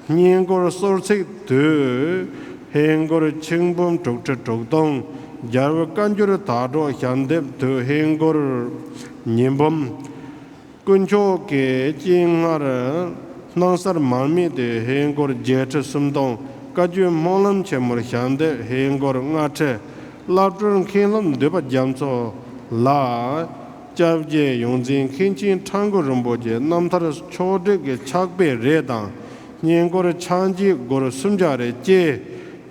སྙན་སྒོར་གསོལ་ཚིགས་དུས་ཧིན་སྒོར་ཆིག་འབུམ་དྲུག་ཁྲི་དྲུག་སྟོང་། རྒྱལ་བའི་བཀའ་འགྱུར་དག་སྒྲོག་ཞལ་འདེབས་དུས་ཧིན་སྒོར་ཉིས་འབུམ། དཀོན་མཆོག་གི་སྤྱན་སྔར་སྣང་གསལ་མར་མེ་དུས་ཧིན་སྒོར་བརྒྱད་ཁྲི་སུམ་སྟོང་། བཀའ་བརྒྱུད་སྨོན་ལམ་ཆེན་མོར་ཞལ་འདེབས་ཧིན་སྒོར་ལྔ་ཁྲི། བླ་སྤྲུལ་མཁན་སློབ་འདུས་པ་རྒྱ་མཚོ་ལ། སྐྱབས་རྗེ་ཡོངས་འཛིན་མཁན་ཆེན་ཁྲ་འགུ་རིན་པོ་ཆེ་རྣམ་ཐར་ཕྱོགས་བསྒྲིགས་ཀྱི་ཕྱག་དཔེ་རེ་དང་། སྙན་སྒོར་ཕྱག་མཇལ་སྒོར་སུམ་བརྒྱ་རེ་བཅས།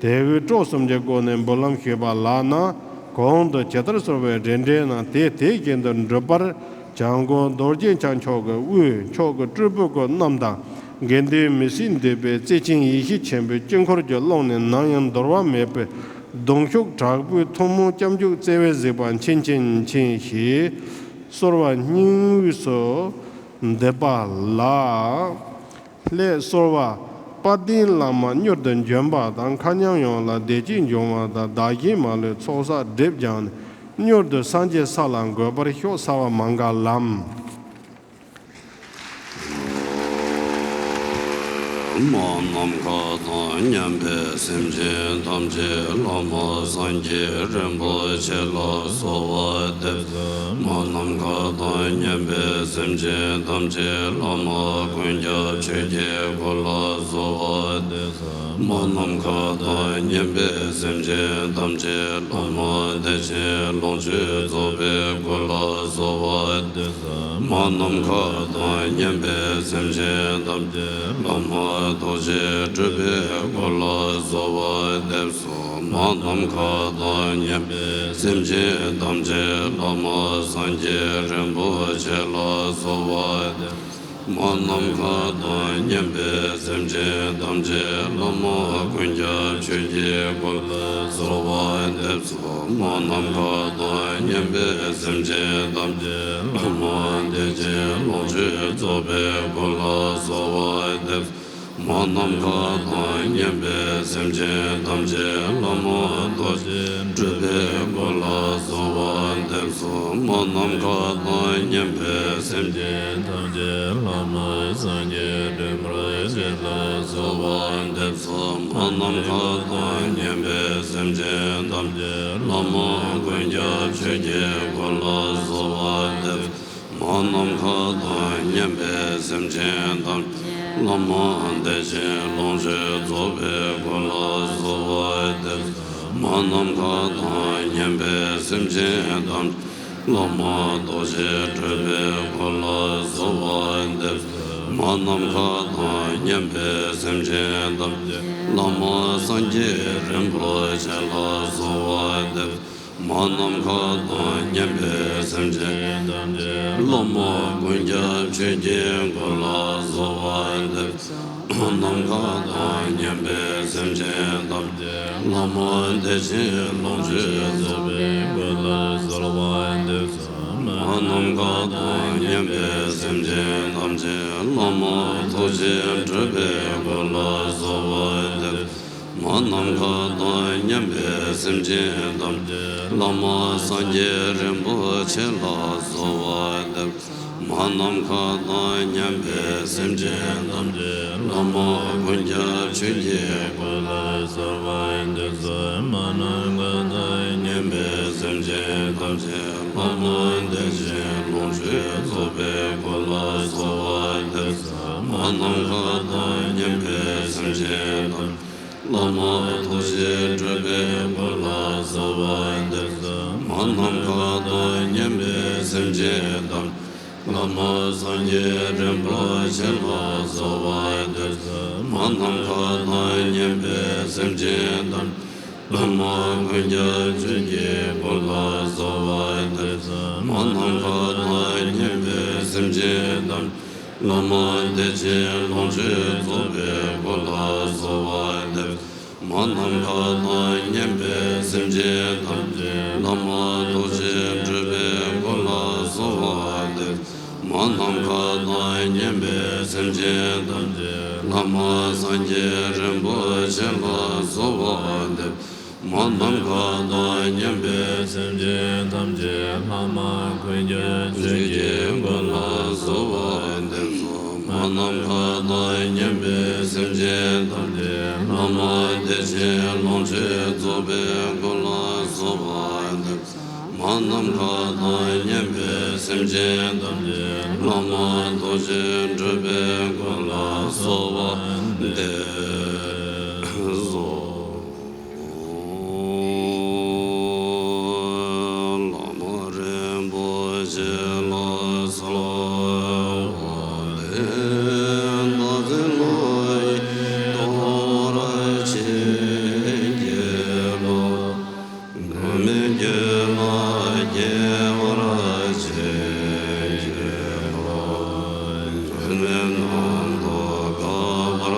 དད་གུས་སྤྲོ་གསུམ་གྱི་སྒོ་ནས་འབུལ་ལམ་ཞུས་པ་ལགས་ན། གོང་དུ་ཇི་ལྟར་གསོལ་བའི་རེ་འབྲེལ་རྣམས་དེ་དེ་བཞིན་དུ་འགྲུབ་པར། བྱམས་མགོན་རྡོ་རྗེ་འཆང་མཆོག་གི་དབུས་མཆོག་གི་སྤྲུལ་པའི་སྐུ་རྣམས་དང་། དགེ་འདུན་མི་སེར་འདུས་པའི་བརྩེ་ཆེན་ཡེ་ཤེས་ཆེན་པོའི་དཀྱིལ་འཁོར་གྱི་ཀློང་ནས་ནམ་ཡང་འདོར་བ་མེད་པའི་གདུང་ཤུགས་དྲག་པོས་ཐུན་མོང་སྐྱབས་འཇུག་བརྩེ་བས་གཟིགས་པ་མཁྱེན་ཅིང་མཁྱེན་ཞེས་གསོལ་བ་སྙིང་དབུས་སུ་འདེབས་པ་ལགས། སླད་གསོལ་བ། དཔལ་ལྡན་བླ་མ་མྱུར་དུ་འབྱོན་པ་དང་། མཁའ་མཉམ་ཡོངས་ལ་བདེ་སྐྱིད་འབྱུང་བ་དང་། བདག་གཞན་མ་ལུས་ཚོགས་བསགས་སྒྲིབ་སྦྱངས་ནས། མྱུར་དུ་སངས་རྒྱས་ས་ལ་འགོད་པར་ཤོག །སརྦ་མངྒ་ལཾ། མ་ནམ་མཁའ་དང་མཉམ་པའི་སེམས་ཅན་ཐམས་ཅད་བླ་མ་སངས་རྒྱས་རིན་པོ་ཆེ་ལ་གསོལ་བ་འདེབས། མ་ནམ་མཁའ་དང་མཉམ་པའི་སེམས་ཅན་ཐམས་ཅད་བླ་མ་ཀུན་ཁྱབ་ཆོས་ཀྱི་སྐུ་ལ་གསོལ་བ་འདེབས། མ་ནམ་མཁའ་དང་མཉམ་པའི་སེམས་ཅན་ཐམས་ཅད་བླ་མ་བདེ་ཆེན་ལོངས་སྤྱོད་རྫོགས་པའི་སྐུ་ལ་གསོལ་བ་འདེབས། མ་ནམ་མཁའ་དང་མཉམ་པའི་སེམས་ཅན་ཐམས་ཅད་བླ་མ་རྡོ་རྗེ་སྤྲུལ་པའི་སྐུ་ལ་གསོལ་བ་འདེབས་སོ། མ་ནམ་མཁའ་དང་མཉམ་པའི་སེམས་ཅན་ཐམས་ཅད་བླ་མ་སངས་རྒྱས་རིན་པོ་ཆེ་ལ་གསོལ་བ་འདེབས། མ་ནམ་མཁའ་དང་མཉམ་པའི་སེམས་ཅན་ཐམས་ཅད་བླ་མ་ཀུན་ཁྱབ་ཆོས་ཀྱི་སྐུ་ལ་གསོལ་བ་འདེབས་སོ། མ་ནམ་མཁའ་དང་མཉམ་པའི་སེམས་ཅན་ཐམས་ཅད་བླ་མ་བདེ་ཆེན་ལོངས་སྤྱོད་རྫོགས་པའི་སྐུ་ལ་གསོལ་བ་འདེབས། མ་ནམ་མཁའ་དང་མཉམ་པའི་སེམས་ཅན་ཐམས་ཅད་བླ་མ་རྡོ་རྗེ་སྤྲུལ་པའི་སྐུ་ལ་གསོལ་བ་འདེབས་སོ། མ་ནམ་མཁའ་དང་མཉམ་པའི་སེམས་ཅན་ཐམས་ཅད་བླ་མ་སངས་རྒྱས་རིན་པོ་ཆེ་ལ་གསོལ་བ་འདེབས་སོ། མ་ནམ་མཁའ་དང་མཉམ་པའི་སེམས་ཅན་ཐམས་ཅད་བླ་མ་ཀུན་ཁྱབ་ཆོས་ཀྱི་སྐུ་ལ་གསོལ་བ་འདེབས། མ་ནམ་མཁའ་དང་མཉམ་པའི་སེམས་ཅན་ཐམས་ཅད་བླ་མ་བདེ་ཆེན་ལོངས་སྤྱོད་རྫོགས་པའི་སྐུ་ལ་གསོལ་བ་འདེབས། མ་ནམ་མཁའ་དང་མཉམ་པའི་སེམས་ཅན་ཐམས་ཅད་བླ་མ་རྡོ་རྗེ་སྤྲུལ་པའི་སྐུ་ལ་གསོལ་བ་འདེབས། མ་ནམ་མཁའ་དང་མཉམ་པའི་སེམས་ཅན་ཐམས་ཅད་བླ་མ་སངས་རྒྱས་རིན་པོ་ཆེ་ལ་གསོལ་བ་འདེབས། མ་ནམ་མཁའ་དང་མཉམ་པའི་སེམས་ཅན་ཐམས་ཅད་བླ་མ་ཀུན་ཁྱབ་ཆོས་ཀྱི་སྐུ་ལ་གསོལ་བ་འདེབས། མ་ནམ་མཁའ་དང་མཉམ་པའི་སེམས་ཅན་ཐམས་ཅད་བླ་མ་བདེ་ཆེན་ལོངས་སྤྱོད་རྫོགས་པའི་སྐུ་ལ་གསོལ་བ་འདེབས། མ་ནམ་མཁའ་དང་མཉམ་པའི་སེམས་ཅན་ཐམས་ཅད་བླ་མ་ཐུགས་རྗེ་སྤྲུལ་པའི་སྐུ་ལ་གསོལ་བ་འདེབས། མ་ནམ་མཁའ་དང་མཉམ་པའི་སེམས་ཅན་ཐམས་ཅད་བླ་མ་སངས་རྒྱས་རིན་པོ་ཆེ་ལ་གསོལ་བ་འདེབས། མ་ནམ་མཁའ་དང་མཉམ་པའི་སེམས་ཅན་ཐམས་ཅད་བླ་མ་ཀུན་ཁྱབ་ཆོས་ཀྱི་སྐུ་ལ་གསོལ་བ་འདེབས། མ་ནམ་མཁའ་དང་མཉམ་པའི་སེམས་ཅན་ཐམས་ཅད་བླ་མ་བདེ་ཆེན་ལོངས་སྤྱོད་རྫོགས་པའི་སྐུ་ལ་གསོལ་བ་འདེབས། མ་ནམ་མཁའ་དང་མཉམ་པའི་སེམས་ཅན་ཐམས་ཅད་བླ་མ་ཐུགས་རྗེ་སྤྲུལ་པའི་སྐུ་ལ་གསོལ་བ་འདེབས། མ་ནམ་མཁའ་དང་མཉམ་པའི་སེམས་ཅན་ཐམས་ཅད་བླ་མ་སངས་རྒྱས་རིན་པོ་ཆེ་ལ་གསོལ་བ་འདེབས། མ་ནམ་མཁའ་དང་མཉམ་པའི་སེམས་ཅན་ཐམས་ཅད་བླ་མ་ཀུན་ཁྱབ་ཆོས་ཀྱི་སྐུ་ལ་གསོལ་བ་འདེབས། མ་ནམ་མཁའ་དང་མཉམ་པའི་སེམས་ཅན་ཐམས་ཅད་བླ་མ་བདེ་ཆེན་ལོངས་སྤྱོད་རྫོགས་པའི་སྐུ་ལ་གསོལ་བ་འདེབས། མ་ནམ་མཁའ་དང་མཉམ་པའི་སེམས་ཅན་ཐམས་ཅད་བླ་མ་རྡོ་རྗེ་སྤྲུལ་པའི་སྐུ་ལ་གསོལ་བ་འདེབས། མ་ནམ་མཁའ་དང་མཉམ་པའི་སེམས་ཅན་ཐམས་ཅད་བླ་མ་སངས་རྒྱས་རིན་པོ་ཆེ་ལ་གསོལ་བ་འདེབས། མ་ནམ་མཁའ་དང་མཉམ་པའི་སེམས་ཅན་ཐམས་ཅད་བླ་མ་ཀུན་ཁྱབ་ཆོས་ཀྱི་སྐུ་ལ་གསོལ་བ་འདེབས་སོ། མ་ནམ་མཁའ་དང་མཉམ་པའི་སེམས་ཅན་ཐམས་ཅད་བླ་མ་བདེ་ཆེན་ལོངས་སྤྱོད་རྫོགས་པའི་སྐུ་ལ་གསོལ་བ་འདེབས། མ་ནམ་མཁའ་དང་མཉམ་པའི་སེམས་ཅན་ཐམས་ཅད་བླ་མ་རྡོ་རྗེ་སྤྲུལ་པའི་སྐུ་ལ་གསོལ་བ་འདེབས་སོ། བླ་མ་རིན་པོ་ཆེ་ལ་གསོལ་བ་འདེབས། བདག་འཛིན་ལས་ཐར་བར་བྱིན་གྱིས་རློབས། འགག་མེད་རྒྱུད་ལ་སྐྱེ་བར་བྱིན་གྱིས་རློབས། འགག་མེད་རྣམ་རྟོག་འགག་པར་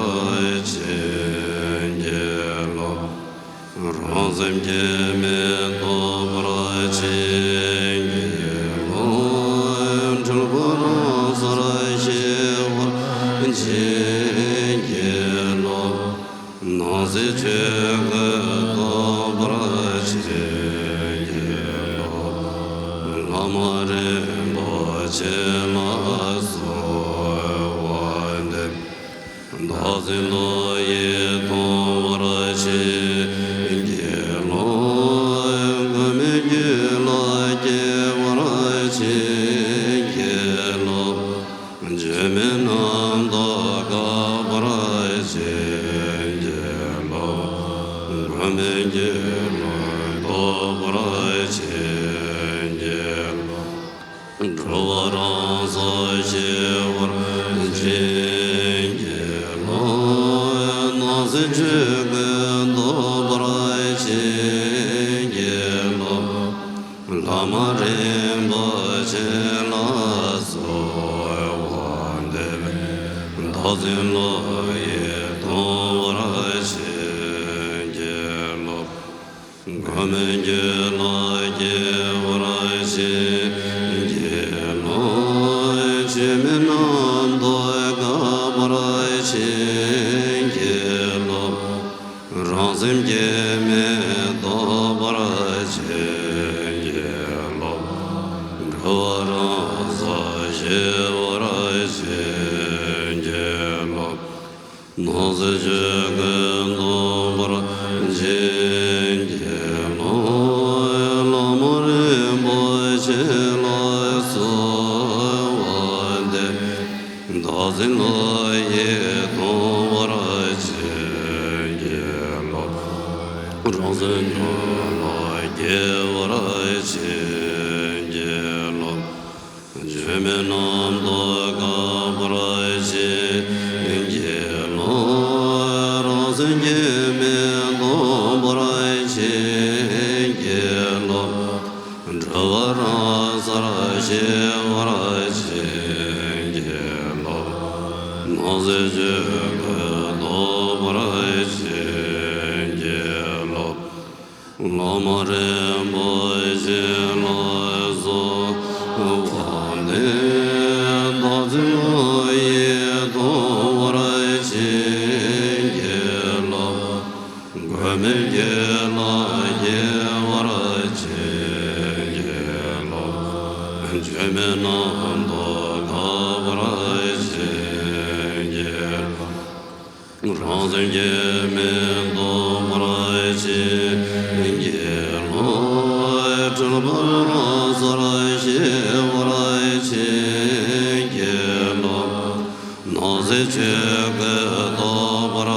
བྱིན་གྱིས་རློབས། རང་སེམས་སྐྱེ་མེད་རྟོགས་པར་བྱིན་གྱིས་རློབས། འཁྲུལ་པ་རང་སར་ཞི་བར་བྱིན་གྱིས་རློབས། སྣང་སྲིད་ཆོས་སྐུ་རྟོགས་པར་བྱིན་གྱིས་རློབས། བླ་མ་རིན་པོ་ཆེ་ལ་གསོལ་བ་འདེབས། བདག་ ལོ་ཡིས་མཐོང་བར་བྱིན་གྱིས་རློབས། མགོན་མེད་རྒྱུད་ལ་སྐྱེ་བར་བྱིན་གྱིས་རློབས། འགྱུར་མེད་རྣམ་དག་དགའ་བར་བྱིན་གྱིས་རློབས། མགོན་མེད་རྒྱུད་ལ་རྟོགས་པར་བྱིན་གྱིས་རློབས། འགྲོ་བ་རང་སར་ཞི་བར་བྱིན་གྱིས་རློབས། སྣང་སྲིད་ཆོས་ཀུན་རྟོགས་པར་བྱིན་གྱིས་རློབས། བླ་མ་རིན་པོ་ཆེ་ལ་གསོལ་བ་འདེབས། བདག་འཛིན་བློ་ཡིས་མཐོང་བར་བྱིན་གྱིས་རློབས། མགོན་མེད་རྒྱུད་ལ་སྐྱེ་བར་བྱིན་གྱིས་རློབས། ཆོས་མེད་རྣམ་དག་དགའ་བར་བྱིན་གྱིས་རློབས། རང་སེམས་སྐྱེ་མེད་རྟོགས་པར་བྱིན་གྱིས་རློབས། འགྲོ་བ་རང་སར་ཞི་བར་བྱིན་གྱིས་རློབས། སྣང་སྲིད་ཆོས་ཀུན་རྟོགས་པར་བྱིན་གྱིས་རློབས། བླ་མ་རིན་པོ་ཆེ་ལ་གསོལ་བ་འདེབས། བདག་འཛིན་བློ་ཡིས་མཐོང་བར་བྱིན་གྱིས་རློབས། རང་སེམས་ཉམས་ལ་སྐྱེ་བར་བྱིན་གྱིས་རློབས། འགྱུར་མེད་རྣམ་དག་དགའ་བར་བྱིན་གྱིས་རློབས། རང་སེམས་སྐྱེ་མེད་རྟོགས་པར་བྱིན་གྱིས་རློབས། འགྲོ་བ་རང་སར་ཞི་བར་བྱིན་གྱིས་རློབས། སྣང་སྲིད་ཆོས་ཀུན་རྟོགས་པར་བྱིན་གྱིས་རློབས། བླ་མ་རིན་པོ་ཆེ་ལ་གསོལ་བ་འདེབས། བདག་འཛིན་བློ་ཡིས་མཐོང་བར་བྱིན་གྱིས་རློབས། མགོན་མེད་རྒྱུད་ལ་སྐྱེ་བར་བྱིན་གྱིས་རློབས། འགྱུར་མེད་རྣམ་དག་དགའ་བར་བྱིན་གྱིས་རློབས། རང་སེམས་སྐྱེ་མེད་རྟོགས་པར་བྱིན་གྱིས་རློབས། འཁྲུལ་པ་རང་སར་ཞི་བར་བྱིན་གྱིས་རློབས། སྣང་སྲིད་ཆོས་ཀུན་རྟོགས་པར་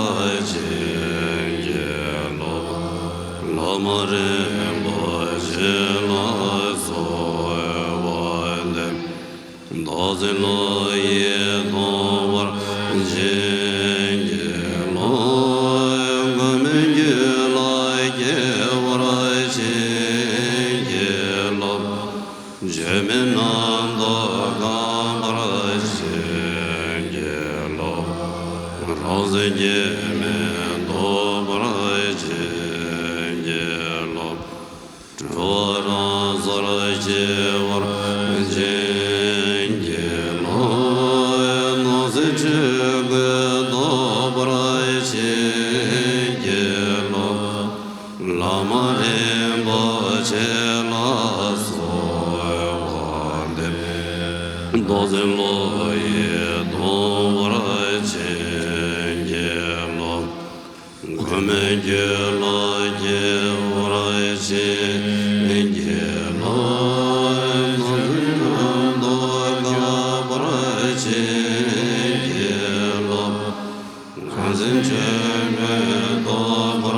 བྱིན་གྱིས་རློབས། བླ་མ་རིན་པོ་ཆེ་ལ་གསོལ་བ་འདེབས། བདག་འཛིན་བློ་ཡིས་མཐོང་བར་བྱིན་གྱིས་རློབས། མགོན་མེད་རྒྱུད་ལ་སྐྱེ་བར་བྱིན་གྱིས་རློབས། འགྱུར་མེད་རྣམ་དག་དགའ་བར་བྱིན་གྱིས་རློབས། རང་སེམས་སྐྱེ་མེད་རྟོགས་པར་བྱིན་གྱིས་རློབས། འཁྲུལ་པ་རང་སར་ཞི་བར་བྱིན་གྱིས་རློབས། སྣང་སྲིད་ཆོས་ཀུན་རྟོགས་པར་བྱིན་གྱིས་རློབས། བླ་མ་རིན་པོ་ཆེ་ལ་གསོལ་བ་འདེབས། བདག་འཛིན་བློ་ཡིས་མཐོང་བར་བྱིན་གྱིས་རློབས། མགོན་མེད་རྒྱུད་ལ་སྐྱེ་བར་བྱིན་གྱིས་རློབས། སྣང་སྲིད་ཆོས་རྣམས་དགའ་བར་བྱིན་གྱིས་རློབས། ཁམས་སེམས་ཆོས་མེད་རྟོགས་པར་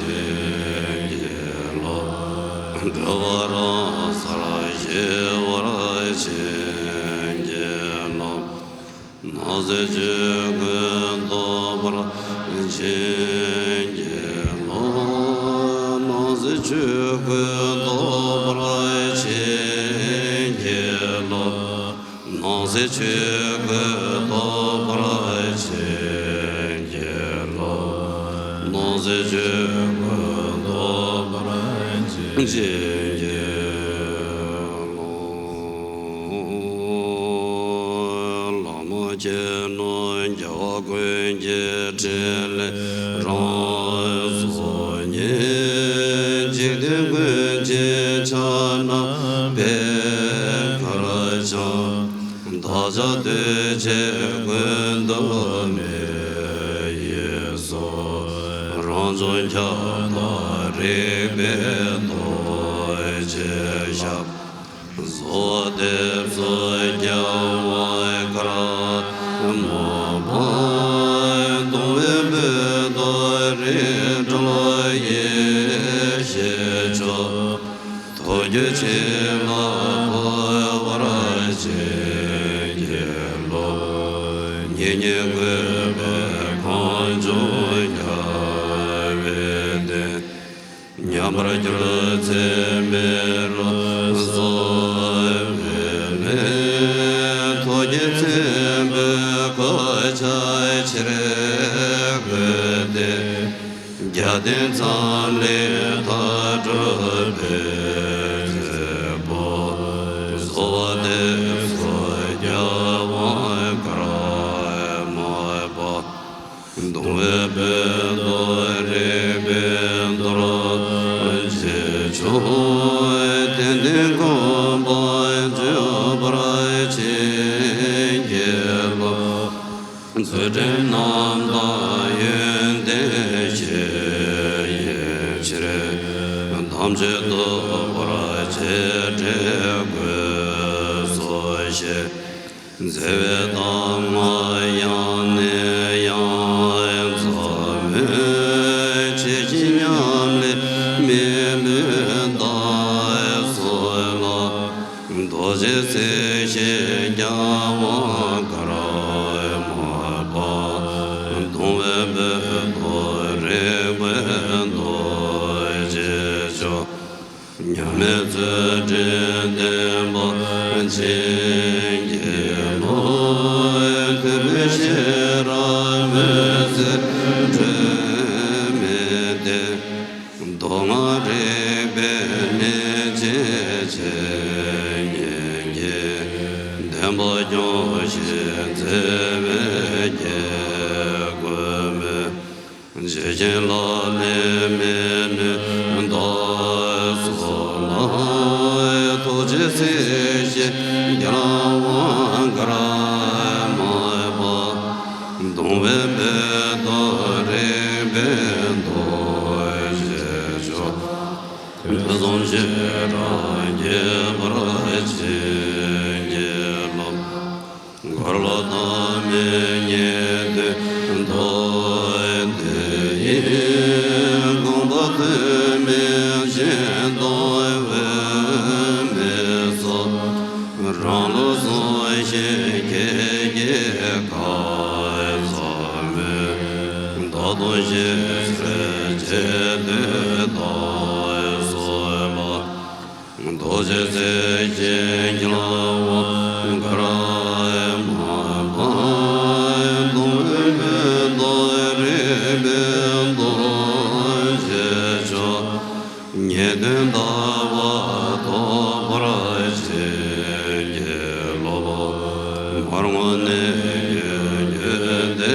བྱིན་གྱིས་རློབས། འགྲོ་བ་རང་སར་ཞི་བར་བྱིན་གྱིས་རློབས། སྣང་སྲིད་ཆོས་ཀུན་རྟོགས་པར་བྱིན་གྱིས་རློབས། སྣང་སྲིད་ཆོས་ཀུན་རྟོགས་པར་བྱིན་གྱིས་རློབས། སྣང་སྲིད་ཆོས་ཀུན་རྟོགས་པར་བྱིན་གྱིས་རློབས། སྣང་སྲིད་ཆོས་ཀུན་རྟོགས་པར་བྱིན་གྱིས་རློབས། བླ་མ་མཁྱེན་ནོ་རྒྱལ་བ་ཀུན་གྱི་ཕྲིན་ལས་རང་སོ་ཉིད། འཇིག་རྟེན་ཀུན་གྱི་ཕྱག་ན་པད་དཀར་འཆང་། བདག་ཅག་འདུས་བྱས་ཀུན་ཏུ་མི་ རང་བྱུང་ཁྱབ་བདག་རིག་པའི་རྡོ་རྗེ་ཞབས། གསོལ་བ་འདེབས་སོ་རྒྱལ་བ་ཀརྨ་པ། གདུང་བའི་དཔལ་རྡོར་རིགས་དྲུག་ཡེ་ཤེས་མཆོག། ཐུགས་རྒྱུད་བྱིན་རླབས་འཕོ་བར་བྱེད་དགེ་སློང་། ཉེ་ཉེ་བཀོད་པའི་གང་བྱུང་རྒྱལ་བའི་བསྟན། ཉམས་པར་གྱུར་ཚེ་མེ་རུ་སོགས་པའི་ལས། ཐུགས་རྒྱུད་ཆེན་པོའི་གོ་ཆ་ཆེར་བགོས་ཏེ། རྒྱལ་བསྟན་མཚམས་ལས་མཐའ་གྲུབ་པའི་མཛད་པ། གསོལ་བ་འདེབས་སོ་རྒྱལ་བ་ཀརྨ་པ། གདུང་བའི་དཔལ་རྡོར་རིག་པའི་རྡོ་རྗེ་མཆོག། དད་ལྡན་གུས་པ་འཇུག་པར་བྱེད་དགེ་སློང་། ཚུལ་ཁྲིམས་རྣམ་དག་ཡོན་ཏན་ཞེས་ཡིན་ཕྱིར། དམ་ཆོས་རྟོགས་པར་བྱེད་འབྲས་དགོས་སོ་ཞེས། མཛད་པའི་གདམས་ངག་ཡང་ནས་ཡང་མཛད་མོད། ཇི་བཞིན་ཉམས་ལེན་མི་ལུས་བདག་སོགས་ལ། རྡོ་རྗེ་རྩེ་ཞེས་རྒྱལ་བ་ཀརྨ་པ། གདུང་བའི་དཔལ་རྡོར་རིག་པའི་རྡོ་རྗེ་མཆོག། མཉམ་མེད་རྩོད་བྲལ་བདེན་པ་ཅན་གྱི་བློ། ཐོས་པས་ཤེས་རབ་འོད་ཟེར་སྤྲོས་མེད་དེ། མདོ་སྔགས་རིག་པའི་གནས་ཆེན་འཆད་ཉན་གྱི། བདེན་པ་སྐྱོང་ཞིང་མཛད་པའི་དགྱེས་དགོས་མོད། ཇི་བཞིན་ལག་ལེན་མི་ནུས་བདག་སོགས་ལ། ཐུགས་རྗེས་གཟིགས་ཤིག་རྒྱལ་བ་ཀརྨ་པ། གདུང་བའི་དཔལ་རྡོར་རིག་པའི་རྡོ་རྗེ་མཆོག། དུས་གསུམ་ཤེས་རབ་རྒྱས་པར་བྱེད་དགེ་སློང་། འཁོར་ལོ་བདག་མེད་ཉན་ཐོས་མདོ་སྡེ་ཡི། དགོངས་པ་ཐོགས་མེད་གཞན་དོན་འོས་མེད་སོགས། རང་ལུགས་གསུང་ཞིང་སྐད་ཀྱིས་བཀའ་སྩལ་མོད། བདག་དང་ཞི་བྱེད་ཆེ་འདོད་བདག་སོགས་ལ། རྡོ་རྗེ་རྩེ་ཞེས་རྒྱལ་བ་ཀརྨ་པ། གདུང་བའི་དཔལ་རྡོར་རིག་པའི་རྡོ་རྗེ་མཆོག། ངེས་དོན་ལྟ་བ་རྟོགས་པར་བྱེད་དགེ་སློང་། མར་ངོ་གནས་ཡུལ་གྱི་བདེ་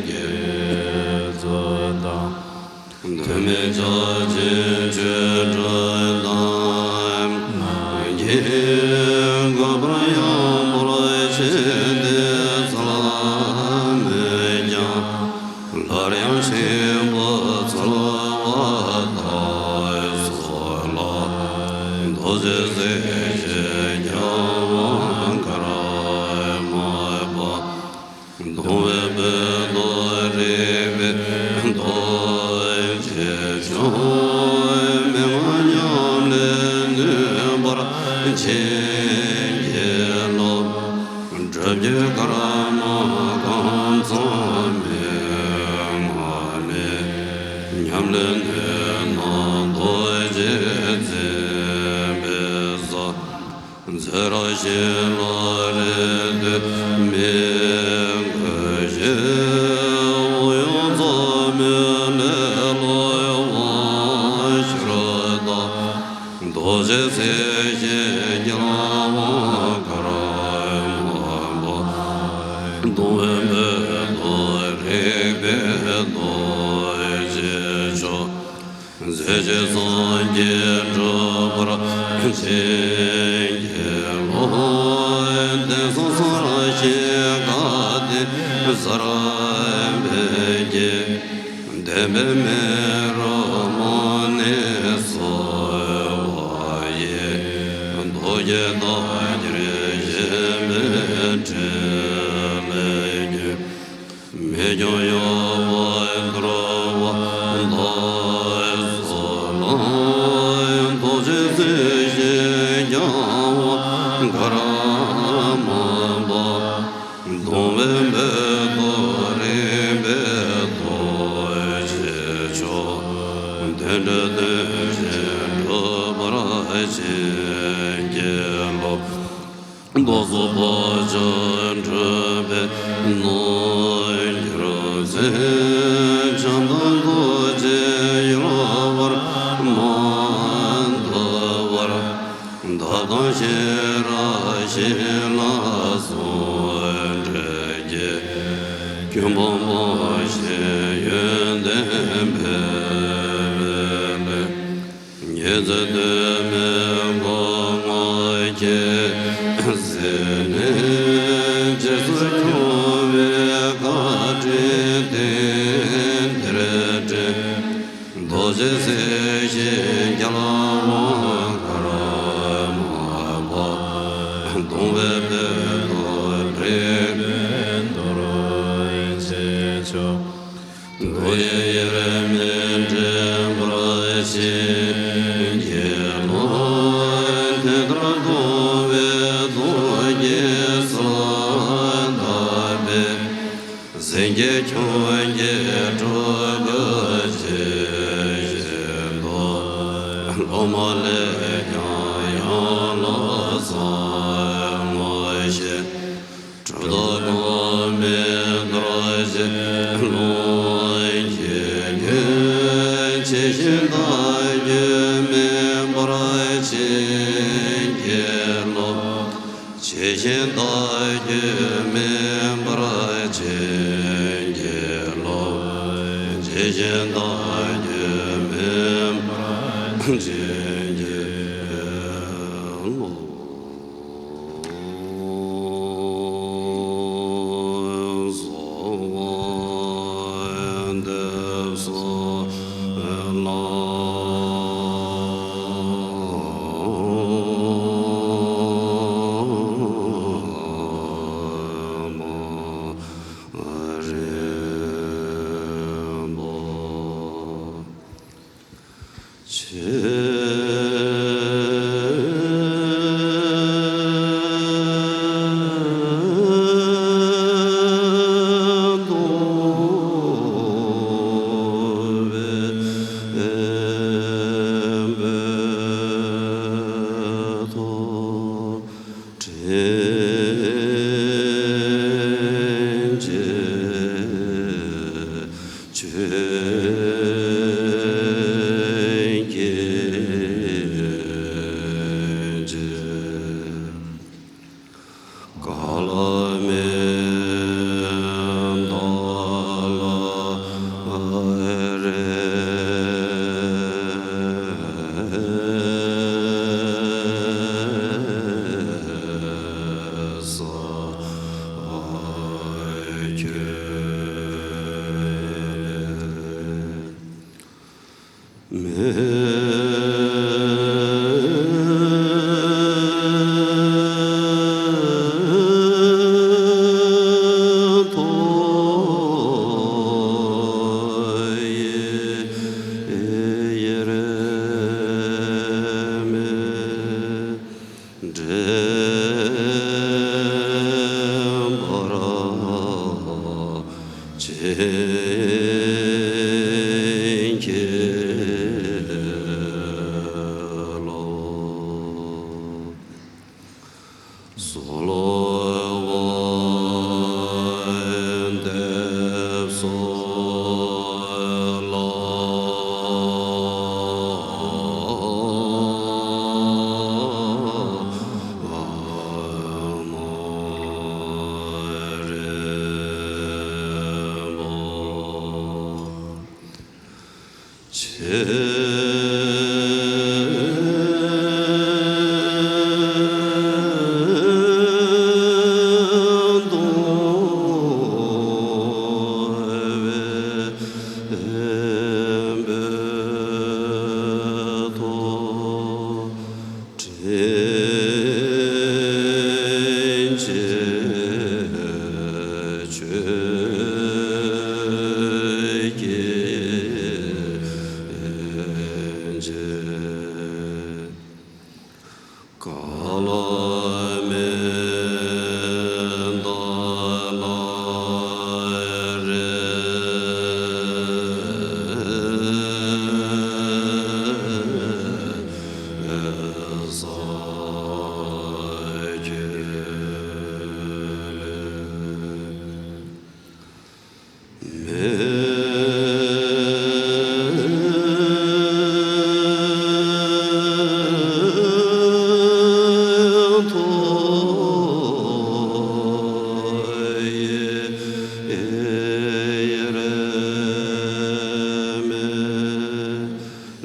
དགེ་ཚོགས་དང་། དོན་མེད་ཆགས་ཞེན་ཆོས་སྒྲ་དང་། ངེས་འགོད་པར་ཡང་བོར་ཕྱིན་ཏེ། ཚུལ་མེད་ཀྱང་། སླར་ཡང་ཆེན་པོ་ཚོལ་བ་དག་སོགས་ལ། རྡོ་རྗེ་རྩེ་ཞེས་རྒྱལ་བ་ཀརྨ་པ། གདུང་བའི་དཔལ་རྡོར་རིག་པའི་རྡོ་རྗེ་མཆོག། མན་ངག་ཉམས་ལེན་ནུས་པར་བྱེད་དགེ་སློང་། སྒྲུབ་བརྒྱུད་ཀརྨ་ཁམས་གཙང་མན་ངག་མེད། ཉམས་ལེན་ནུས་ན་རྡོ་རྗེ་འཛིན་པའི་ས། མཛད་རང་བཞིན་ལ་རེ་ལྟོས་མི་དགོས་ཤིང་། དབང་ཡོད་རྩ་མེད་ལེ་ལོའི་དབང་ཕྱུག་དང་། རྡོ་རྗེ་རྩེ་ཞེས་རྒྱལ་བ་ཀརྨ་པ། གདུང་བའི་དཔལ་རྡོར་རིག་པའི་རྡོ་རྗེ་མཆོག། མཛད་རྗེས་སངས་རྒྱས་འགྲུབ་པར་བྱེད་དགེ་སློང་། དེང་སང་སངས་རྒྱས་དགའ་ལྡན་གསར་པའི་དགེ། བདེ་ མེ་རོ་མོ་ནི་སོ་བ་ཡི། རྡོ་རྗེ་རྟག་གྱུར་ཞིང་པའི་ཕྲིན་ལས་ཀྱིས། མི་སྐྱོ་གཡོ་བ་འདོར་བ་དང་། སོ་ལ་རྡོ་རྗེ་སྲིད་ཞིའི་རྒྱལ་བ་ཀརྨ་པ། སྡོམ་པའི་བོད་དུ་རིག་པའི་རྡོ་རྗེ་མཆོག། བདུད་འདུལ་བདུད་རྩི་འཁྲུགས་པར་བྱིན་གྱིས་རློབས། རྡོ་སོལ་བག་ཆགས་འཁྲུགས་པའི་རྣལ་འབྱོར་ཚོགས། བྱམས་དང་རྡོ་རྗེ་གཡོ་བར་མ་ལྟ་བར། འདབ་དང་ཤེས་རབ་ཤིང་ལ་སོགས་འབྲས་ཀྱི་རྒྱུ་ཕུང་པོ་ཞིག་ཡོན་ཏན་འཕེལ་བའི་གླིང་། ཉི་ཚེ་དུ་མའི་སྒོ་ང་ཁྱེད་གཟིགས་ནས། རྗེས་སུ་སྐྱོང་བའི་བཀའ་དྲིན་དེང་འདིར་དྲན། རྡོ་རྗེ་སྲིད་ཞིའི་རྒྱལ་དབང་ཀརྨ་པ། སྡོམ་པའི་བོད་དུ་རིག་པའི་རྡོ་རྗེ་མཆོག། རྡོ་རྗེ་དབྱེར་མེད་འདྲེན་པར་བྱིན་གྱིས་རློབས། དེ་ལྟར་སྡོམ་པའི་རྡོ་རྗེ་ས་དག་པའི། སེང་གེ་ཁྱོད་ཀྱི་སྤྲུལ་སྐུ་ཇི་བཞིན་དུ། སློབ་མ་ལས་ཀྱང་ཡང་ལགས་བཟང་ངོ་ཤེས། གྲུབ་ཐོབ་གོང་མའི་རྡོ་རྗེ་ཀློང་གི་རྒྱན། ཇི་བཞིན་བརྡ་བརྒྱུད་མེ་འབར་བྱིན་གྱིས་རློབས། ཇི་བཞིན་བརྡ་བརྒྱུད་མེ་འབར་བྱིན་གྱིས་རློབས། ཇི་བཞིན་བརྡ་བརྒྱུད་མེ་འབར་བྱིན་གྱིས་རློབས།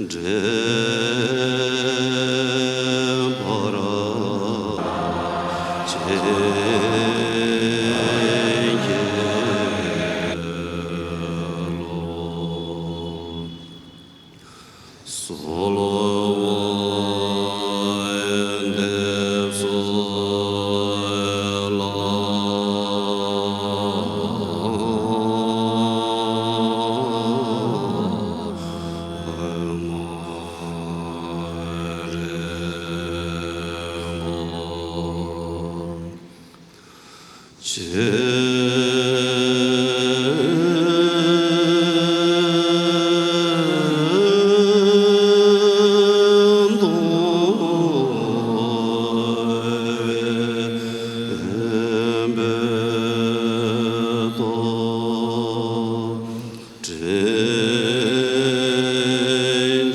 འདྲེན་པར་བྱིན་གྱིས་རློབས། གསོལ་བ་འདེབས་སོ་ལགས། མ་རེངས་པ་ཅན། དྲིན་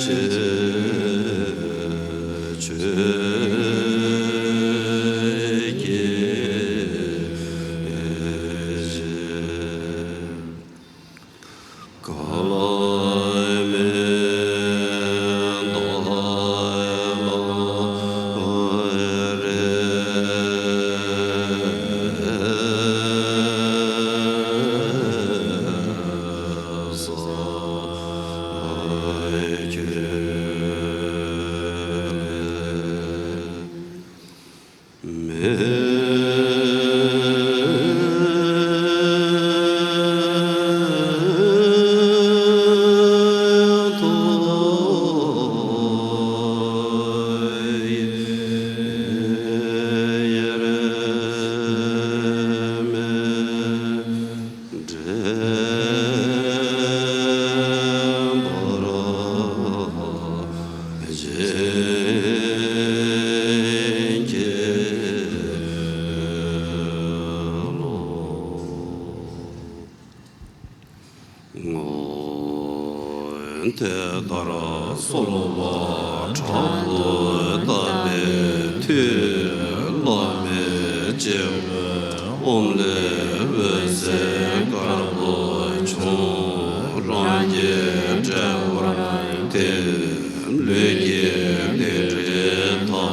ཅན་ཆོས་ཀྱི་རྗེ། བསྐལ་པའི་འདབ་རེ་ས་ཁྱོད་མེད། འདྲེན་པར་བྱིན་གྱིས་རློབས། དེ་ལྟར་གསོལ་བ་དྲག་ཏུ་བཏབ་པའི་མཐུས། བླ་མའི་སྤྱི་བོའི་ཨོཾ་ལས་འོད་ཟེར་དཀར་པོ་བྱུང་། རང་གི་དྲན་པར་ཐིམ། ལུས་ཀྱི་སྡིག་སྒྲིབ་དག།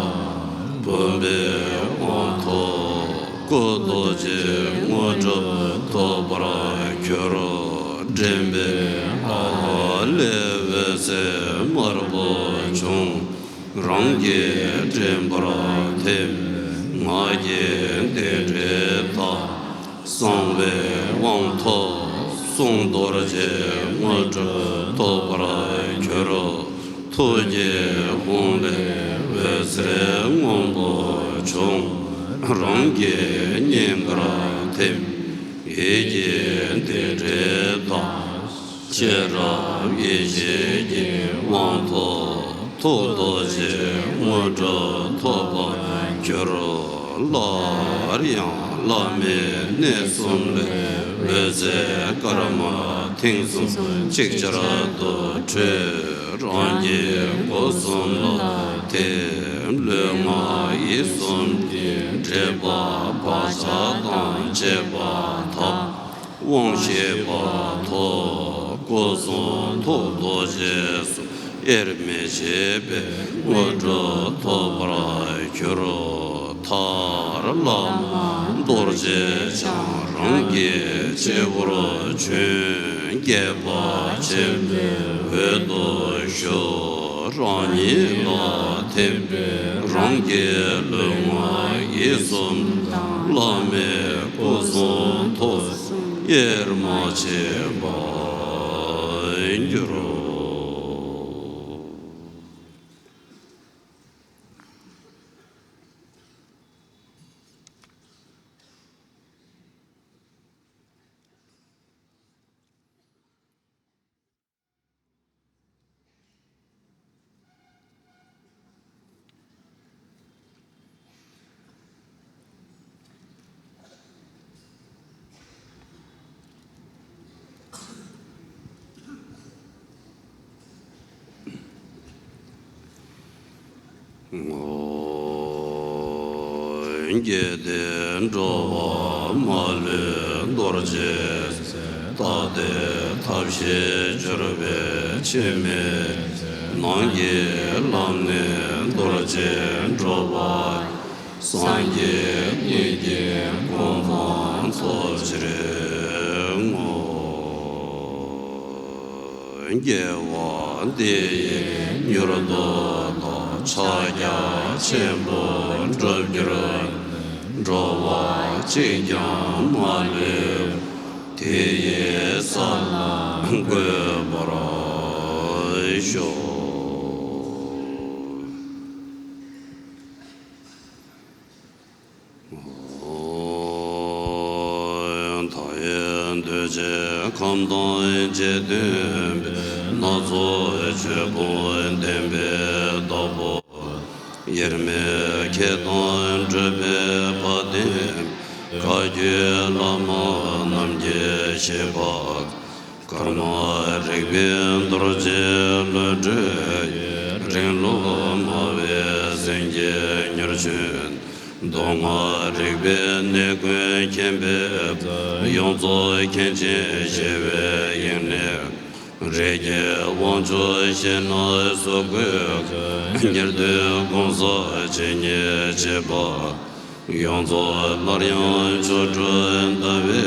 བུམ་པའི་དབང་ཐོབ། སྐུ་རྡོ་རྗེའི་དངོས་གྲུབ་ཐོབ་པར་གྱུར། མགྲིན་པའི་ཧ་ལས་འོད་ཟེར་དམར་པོ་བྱུང་། རང་གི་མགྲིན་པར་ཐིམ། ངག་གི་སྡིག་སྒྲིབ་དག། གསང་བའི་དབང་ཐོབ། གསུང་རྡོ་རྗེའི་དངོས་གྲུབ་ཐོབ་པར་གྱུར། ཐུགས་ཀྱི་ཧཱུྃ་ལས་འོད་ཟེར་སྔོན་པོ་བྱུང་། རང་གི་སྙིང་གར་ཐིམ། ཡིད་ཀྱི་སྡིག་སྒྲིབ་དག། ཤེས་རབ་ཡེ་ཤེས་ཀྱི་དབང་ཐོབ། ཐུགས་རྡོ་རྗེའི་དངོས་གྲུབ་ཐོབ་པར་གྱུར། སླར་ཡང་བླ་མའི་གནས་གསུམ་ལས་འོད་ཟེར་དཀར་དམར་མཐིང་གསུམ་ཅིག་ཅར་དུ་འཕྲོས། རང་གི་སྒོ་གསུམ་ལ་ཐིམ། ལུས་ངག་ཡིད་གསུམ་གྱི་སྒྲིབ་པ་བག་ཆགས་དང་བཅས་པ་དག། དབང་ཤེས་པ་ཐོབ། སྐུ་གསུང་ཐུགས་རྡོ་རྗེ་གསུམ་དབྱེར་མི་ཕྱེད་པའི་དངོས་གྲུབ་ཐོབ་པར་གྱུར། མཐར་བླ་མ་རྡོ་རྗེ་འཆང་རང་གི་སྤྱི་བོར་བྱོན། བསྐལ་པ་ཆེན་པོའི་འོད་དུ་ཞུ། རང་ཉིད་ལ་ཐིམ། རང་གི་ལུས་ངག་ཡིད་གསུམ་བླ་མའི་སྐུ་གསུང་ཐུགས་དབྱེར་མ་ཕྱེད་པར་གྱུར། དགེ་ལྡན་འགྲོ་བ་མ་ལུས་རྡོ་རྗེ་སེམས། རྟག་སྟེ་ཐབས་ཤེས་སྦྱོར་བས་འཆི་མེད་ཅིང་། ནང་གི་ལམ་ནི་རྡོ་རྗེ་འགྲོ་བ། སངས་རྒྱས་ཉིད་ཀྱི་གོ་འཕང་ཐོབ་ཕྱིར་བསྔོ། དགེ་བ་འདི་ཡིས་མྱུར་དུ་བདག་ཕྱག་རྒྱ་ཆེན་པོ་འགྲུབ་གྱུར་ནས། འགྲོ་བ་གཅིག་ཀྱང་མ་ལུས་དེ་ཡི་ས་ལ་འགོད་པར་ཤོག། ད་ཡོད་འདུས་བྱས་ཁམས་དང་འཇིག་རྟེན་པའི། སྣ་ཚོགས་ཆོས་སྤོང་བསྟན་པའི་བདག་པོ། དབྱེར་མེད་མཁས་དང་གྲུབ་པའི་དཔལ་ལྡན། བཀའ་བརྒྱུད་བླ་མ་རྣམས་ཀྱི་བཞེད་པ། ཀརྨ་རིག་པའི་རྡོ་རྗེ་བློ་གྲོས་ཀྱིས། རིང་ལུགས་སྨྲ་བའི་སེང་གེ་མྱུར་བྱོན། མདོ་སྔགས་རིག་པའི་གནས་ཀུན་མཁྱེན་པའི་ཕྱག། ཡོངས་རྫོགས་མཁན་ཆེན་ཞི་བའི་དབྱིངས་ནས། རིགས་ཀྱི་དབང་ཕྱུག་གཞན་ལ་སོགས་གུས་ཀྱང་། ཉེར་བསྡོས་གང་ཟག་ཇི་སྙེད་མཆིས་པ། ཡོངས་རྫོགས་སླར་ཡང་མཆོག་གྲུབ་འདུ་བའི་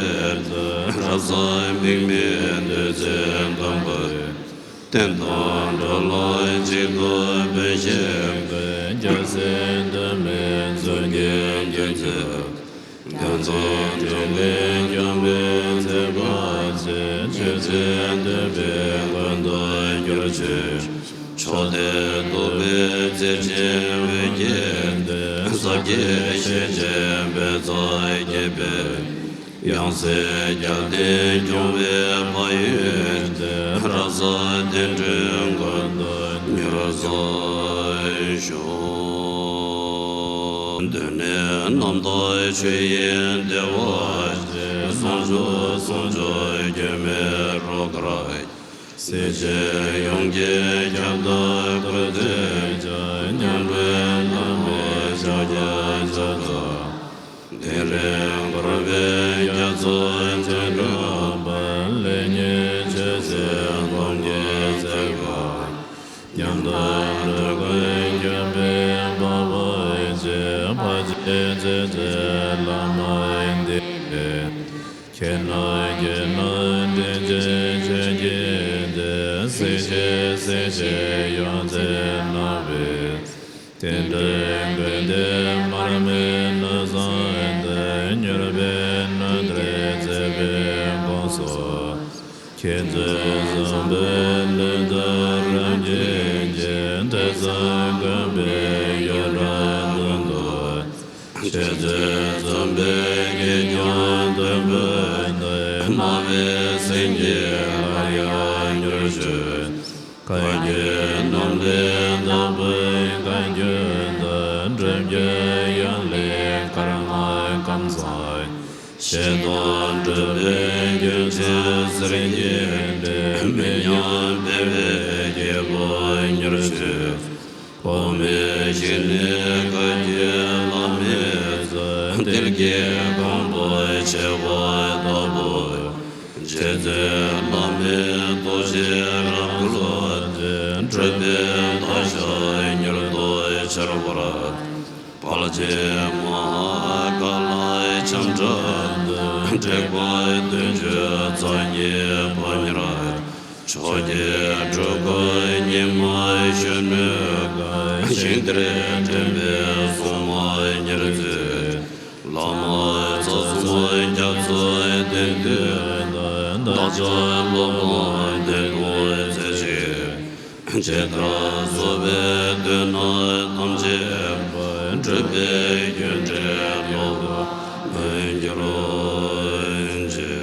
ཚུལ། རབ་གསལ་དམིགས་མེད་བདུད་རྩིའི་དུམ་བུས། བསྟན་དང་འགྲོ་ལ་གཅིག་ཏུ་སྤེལ་བྱེད་པའི། རྒྱལ་སྲས་འདུས་མའི་གཙུག་གི་བརྒྱུད་འཛིན། རྒྱ་མཚོ་འབྲོང་གིས་བསྐྱངས་པའི་མཛད་པ་ཆེ། ཆོས་མཛད་འདུས་པའི་མགོན་དུ་གྱུར་ཅིང་། མཆོག་ཐུན་ཐུབ་པའི་རྩལ་ཅན་འོད་ཀྱི་གདན། ཟབ་རྒྱས་ཤེས་བྱའི་བཛྲ་རྒྱས་པའི། ཡང་སྲིད་རྒྱལ་བསྟན་སྐྱོང་བའི་བག་ཡོད་ཅན། རབ་གསལ་བསྟན་འགྲོའི་མགོན་དུ་མྱུར་སངས་ཤོག། གདོད་ནས་རྣམ་དག་ཆོས་དབྱིངས་བདེ་བ་ཅན། ཟུང་འཇུག་ཟུང་འཇུག་སྒྱུ་མའི་རོལ་གར། སྲིད་ཞིའི་ཡོངས་ཀྱི་ཁྱབ་བདག་ཀུན་བཏུལ་ཞིང་། མཉམ་རོལ་ལྷ་མོའི་ཕྱག་རྒྱར་ཕྱག་འཚལ། དིང་རི་འཁོར་བའི་རྒྱ་མཚོ་ཆེན་དྲུག་པ། ལེགས་ཉེས་ཆོས་སྲིད་སྟོང་གི་ཚལ་ཁ། ཉམས་དང་སྤྲུལ་སྐུའི་ཁྱབ་པའི་འབར་བ་ཆེ། ཕ་ཆེན་ཚེ་ཚེ་བླ་མ་འདི་ཡི། ཁྱེད་རྣམས་ཁྱེད་རྣམས་དྲིན་ཅན་ཆོས་ཀྱི་སྡེ། སྲིད་ཞིའི་སྲིད་ཞིའི་ཡང་རྩེ་སྣང་བའི། དེ་འདྲའི་མགོན་དེ་མར་མེ་མནོ་བསམ་དེ། མྱུར་བའི་སྣང་དེར་མཛད་པའི་དགོངས་སུ། མཁྱེན་བརྩེ་བཟང་པོའི་ལུས་རྟེན་རབ་བརྒྱན་གྱིས། ཐོས་བསམ་སྒོམ་པའི་ཡུལ་རབ་ཏུ་འདུལ། འཆད་རྩོད་རྩོམ་པའི་གད་རྒྱངས་དོན་པོ་འདི། སྨྲ་བའི་སེང་གེ་སླར་ཡང་མྱུར་བྱོན། བཀའ་བརྒྱུད་རྣམས་ལས་བདག་པོའི་བཀའ་བརྒྱུད་དང་། སྒྲུབ་བརྒྱུད་ཡང་ལས་ཀརྨ་ཀམ་ཚང་། བཤད་དང་སྒྲུབ་པའི་རྒྱུན་ཚུལ་ཟུར་གྱིས་འགྲེལ། མི་ཉམས་སྤེལ་བའི་རྒྱལ་པོ་མྱུར་བྱོན། འོག་མིན་ཞིང་ནས་བཀའ་བརྒྱུད་བླ་མའི་གཙུག། དལ་གྱིས་གང་བོར་ཆེ་བ་ལྟ་བུ། རྗེ་བཙུན་བླ་མའི་ཐུགས་རྗེས་རབ་བསྐུལ་ཏེ། གྲུབ་པའི་བདག་ཞལ་མྱུར་དུ་འཆར་བར། དཔལ་ཆེན་མ་ཧཱ་ཀཱ་ལའི་ཁྱབ་བདག་ཏུ། དྲེགས་པ་བདུན་ཅུ་རྩ་གཉིས་ཕམ་ཉེས། ཕྱོགས་ཀྱི་སྤྲུལ་སྐུ་ཉི་མ་གཞོན་ནུའི་སྐུ། ཞིང་དེར་འདྲེན་པའི་སྲུང་མ་ཉེར་བརྩེགས། བླ་མ་རྩ་གསུམ་རྒྱ་མཚོའི་གདན་བདུན་དང་། བདག་ཅག་སློབ་དཔོན་བདེ་སྟོང་རྩེ་གཅིག། ཇི་ལྟར་གསོལ་བའི་དོན་རྣམས་ཐམས་ཅད་པ། འགྲུབ་པའི་རྒྱུ་འབྲས་ལོག་པར་མི་འགྱུར་ཅིག།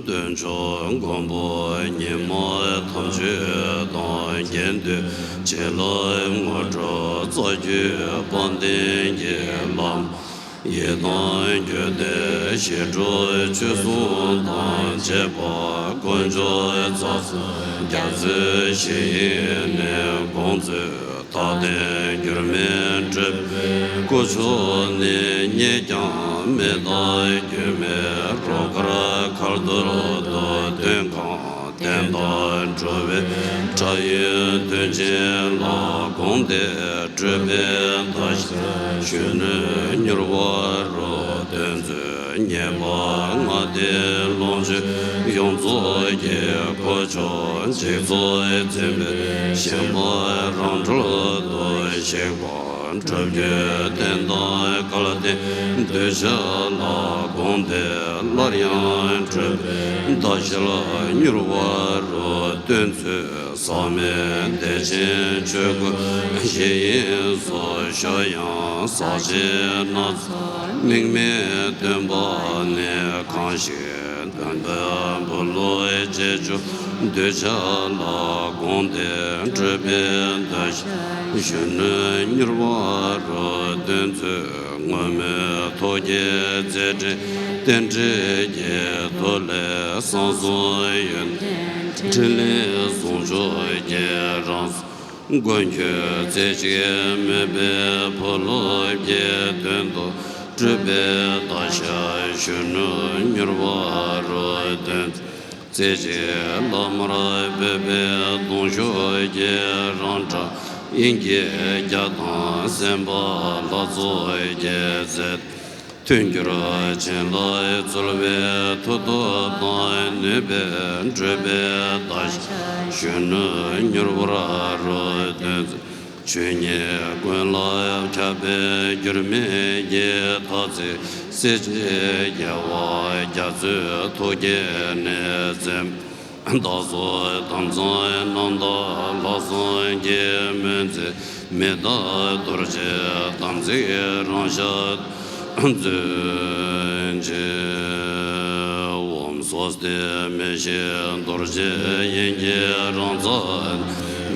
སྟོན་མཆོག་མགོན་པོ་ཉི་མ་དམ་ཆོས་དང་། དགེ་འདུན་བྱིན་རླབས་དངོས་གྲུབ་རྩ་བརྒྱུད་དཔལ་ལྡན་གྱི་བླ་མ། ཡི་དམ་རྒྱུད་སྡེ་ཞི་ཁྲོ་ཆོས་སྲུང་དང་བཅས་པ་དཀོན་མཆོག་རྩ་གསུམ་རྒྱ་མཚོའི་གཞི་ཡི་ནི་དགོངས་མཛོད་མཐའ་རྟེན་འགྱུར་མེད་སྤྲུལ་པའི་སྐུ་མཆོག་ནི། རྙེད་ཀྱང་མེད་དང་རྒྱུན་མེད་རོ་མཁར་མཁའ་འདུལ་དུ་སྟོན་གང་བསྟན་དང་འགྲོ་བའི་དགྲ་ཡི་དོན་ཆེན་ལ་དགོངས་ཏེ་སྤྲུལ་པའི་ཟླ་ཤར་གཞོན་ནུ་མྱུར་བ་རུ་སྟོན་མཛོད། ཉེས་པ་ལྔ་སྟེ་ལོངས་སྤྱོད་ཡོངས་རྫོགས་ཀྱི་སྐུ་མཆོག་འཇིག་ཚོགས་འཛིན་པའི་ཞིང་པ་རང་གྲོལ་དུ་གཤེགས་པ། སྒྲུབ་བརྒྱུད་བསྟན་དང་སྐལ་ལྡན་གདུལ་བྱ་ལ་དགོངས་ཏེ་སླར་ཡང་སྤྲུལ་པའི་ཟླ་ཤར་མྱུར་བ་རུ་སྟོན་མཛོད། ཟག་མེད་བདེ་ཆེན་ཆོས་སྐུ་ཞི་དབྱིངས་སུ་ཞུ་ཡང་ཟག་བཅས་སྣ་ཚོགས་དམིགས་མེད་སྟོན་པ་ནི། གང་ཞིག་སྟོན་པའི་འབུལ་ལོ་རྗེས་འཇུག་གདུལ་བྱ་ལ་དགོངས་ཏེ་སྤྲུལ་པའི་ཟླ་ཤར་གཞོན་ནུ་མྱུར་བ་རུ་སྟོན་མཛོད། སྔོན་མེད་ཐུགས་ཀྱི་རྩལ་འགྲན་རྟེན་འབྲེལ་གྱི་མཐུ་ལས་གསང་གསུམ་ཡོན་ཏན་ཕྲིན་ལས་ཟུང་འཇུག་གི་རང་གསུང་མགོན་ཁྱོད་རྩེ་གཅིག་མོས་པའི་བུ་སློབ་ཀྱི་དོན་དུ་སྤྲུལ་པའི་ཟླ་ཤར་གཞོན་ནུ་མྱུར་བ་རུ་སྟོན། རྩེ་གཅིག་བླ་མར་བོས་པའི་གདུང་ཤུགས་ཀྱིས་རང་སྒྲ་དབྱིངས་ཀྱི་རྒྱ་དང་སེམས་དཔའ་ལྷ་ཚོགས་ཀྱི་རྩལ། མཐུན་འགྱུར་བྱིན་རླབས་སྩོལ་བའི་མཐུ་སྟོབས་དང་ནུས་པས་སྤྲུལ་པའི་ཟླ་ཤར་གཞོན་ནུ་མྱུར་བ་རུ་སྟོན། ཆོས་ཉིད་ཀུན་ལ་ཁྱབ་པའི་འགྱུར་མེད་ཀྱི་ཐ་ཚིག་གསལ་བྱེད་རྒྱལ་བ་རྒྱ་མཚོའི་ཐུགས་བསྐྱེད་ནས་མཛད། བདག་སོགས་དམ་གཙང་རྣམ་དག་ལྷག་བསམ་གྱིས་སྨོན་མཛད་མི་ལྟ་རྡོ་རྗེའི་དམ་ཚིག་རང་ཤར་མཛོད་ཅིག། ཨོཾ་སྭ་སྟི་མི་ཤིགས་རྡོ་རྗེ་དབྱིངས་ཀྱི་རང་རྩལ་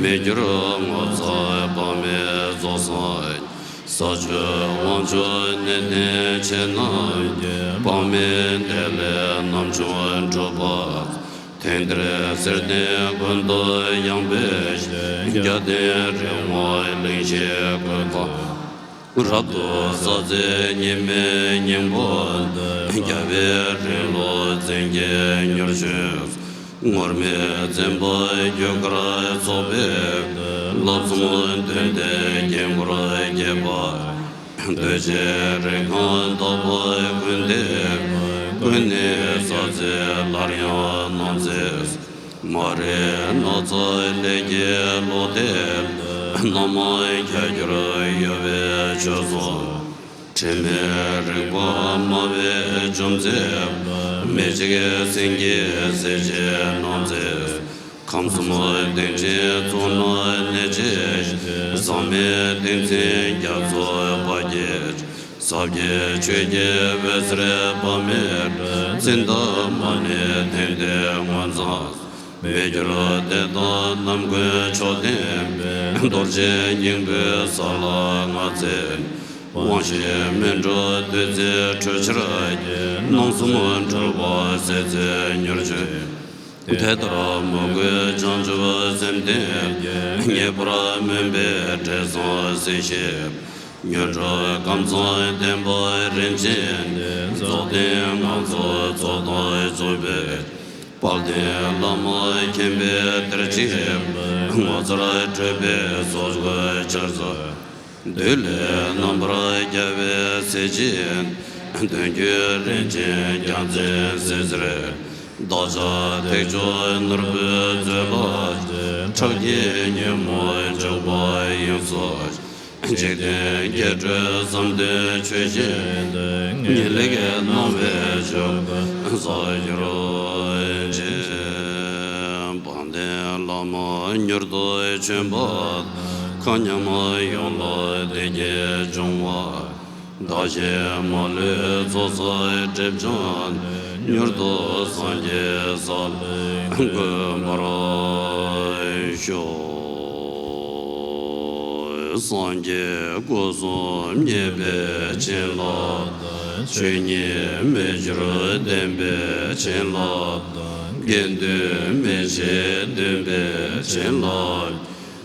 མི་འགྱུར་ངོ་མཚར་དཔག་མེད་རྫོགས་སངས། ས་བཅུ་དབང་ཕྱུག་གནས་བརྟན་མཆེད་རྣམས་ཀྱི་དཔག་མེད་བདེ་ལེགས་རྣམ་འབྱུང་གྲུབ་པ། དེང་འདིར་བསིལ་ལྡན་ཀུན་ཏུ་ཡངས་པའི་ཞིང་རྒྱལ་བསྟན་རིག་དངོས་གླིང་བཞིའི་བཀོད་པ། རབ་ཏུ་གསལ་མཛད་ཉི་མའི་སྙིང་པོ་འདི། རྒྱལ་བའི་རིང་ལུགས་བཙན་གྱིས་མྱུར་བྱོན། ངུར་སྨྲིག་འཛིན་པ་རྒྱུ་སྐར་ཚོགས་པའི་བློ་ཚོམས་སྟོན་ཏེ་དཀྱིལ་འཁོར་རྒྱས་པ། གདུལ་བྱའི་རིགས་གང་དག་པ་ཀུན་ཏུ་ཀུན་ནས་གསལ་མཛད་སླར་ཡང་སྣང་མཛད། མ་རིག་སྣང་ཚོགས་ལས་ཀྱི་ལོག་ལྟས་རྣམ་མང་ཁྱད་གྱུར་གཡོ་བའི་ཆོས་ཚོགས། དྲི་མེད་རིག་པ་སྨྲ་བའི་འཇོམས་མཛད་མི་འཇིགས་སེང་གེའི་གཟི་བརྗིད་སྣང་མཛད། ཁམས་གསུམ་གདེངས་ཅན་གཙུག་ན་གནས་བཅས་ཤིང་། ཟག་མེད་ཏིང་འཛིན་རྒྱ་མཚོ་འབར་བརྒྱ། ཟབ་རྒྱས་ཆོས་ཀྱི་འོད་ཟེར་དཔག་མེད་འཕྲོས། འཛིན་དང་མ་ནིང་དེང་འདིར་མངོན་རྫོགས། མི་འགྱུར་བདེ་སྟོང་རྣམ་ཀུན་མཆོག་ལྡན་པའི། རྡོ་རྗེ་སྙིང་པོའི་ས་ལ་ངར་མཛད། དབང་ཞིང་སྨིན་གྲོལ་བདུད་རྩིའི་དྲོད་ཆར་གྱིས། སྣང་གསུམ་འཁྲུལ་པ་སེལ་མཛད་མྱུར་བྱོན། དེ་ལྟར་མོས་གུས་བྱང་ཆུབ་སེམས་ལྡན་གྱི། ངེས་པར་སྨོན་པའི་འབྲས་བཟང་སྲིད་ཞིའི། མྱུར་འགྲུབ་ཀུན་བཟང་བསྟན་པ་རིན་ཆེན་འདི། རྫོགས་ལྡན་ངང་ཚུལ་རྫོགས་དང་རྫོགས་པའི། དཔལ་ལྡན་བླ་མ་མཁྱེན་པའི་གཏེར་ཆེན་པོ། ངོ་མཚར་སྤྲུལ་པའི་ཚོགས་འཁོར་ཆར་ཟིལ། བདུད་ལས་རྣམ་པར་རྒྱལ་བའི་གཟི་བརྗིད། གདོན་བརྒྱུད་རིན་ཆེན་རྒྱལ་མཚན་བསིལ་ཟེར། བདག་ཅག་ཐེག་མཆོག་ནོར་བུའི་མཛོད་ལ། ཁྲག་གི་ཉོན་མོངས་འཇིགས་པ་དབྱིངས་སུ། འཇིག་རྟེན་སྐྱེ་འགྲོའི་བསམ་དོན་ཆོས་བཞིན་དུ། ངེས་ལེགས་སྣང་བས་མཆོད་པ་བསགས་གྱུར་ཅིག། དཔལ་ལྡན་བླ་མ་མྱུར་དུ་བྱོན་པ། མཁའ་མཉམ་ཡོངས་ལ་བདེ་སྐྱིད་འབྱུང་བ། བདག་གཞན་མ་ལུས་ཚོགས་བསགས་སྒྲིབ་སྦྱངས་ནས། མྱུར་དུ་སངས་རྒྱས་ས་ལ་འགོད་པར་ཤོག། སངས་རྒྱས་སྐུ་གསུམ་བརྙེས་པའི་བྱིན་རླབས་དང་། ཆོས་ཉིད་མི་འགྱུར་བདེན་པའི་བྱིན་རླབས་དང་། དགེ་འདུན་མི་ཕྱེད་འདུན་པའི་བྱིན་རླབས།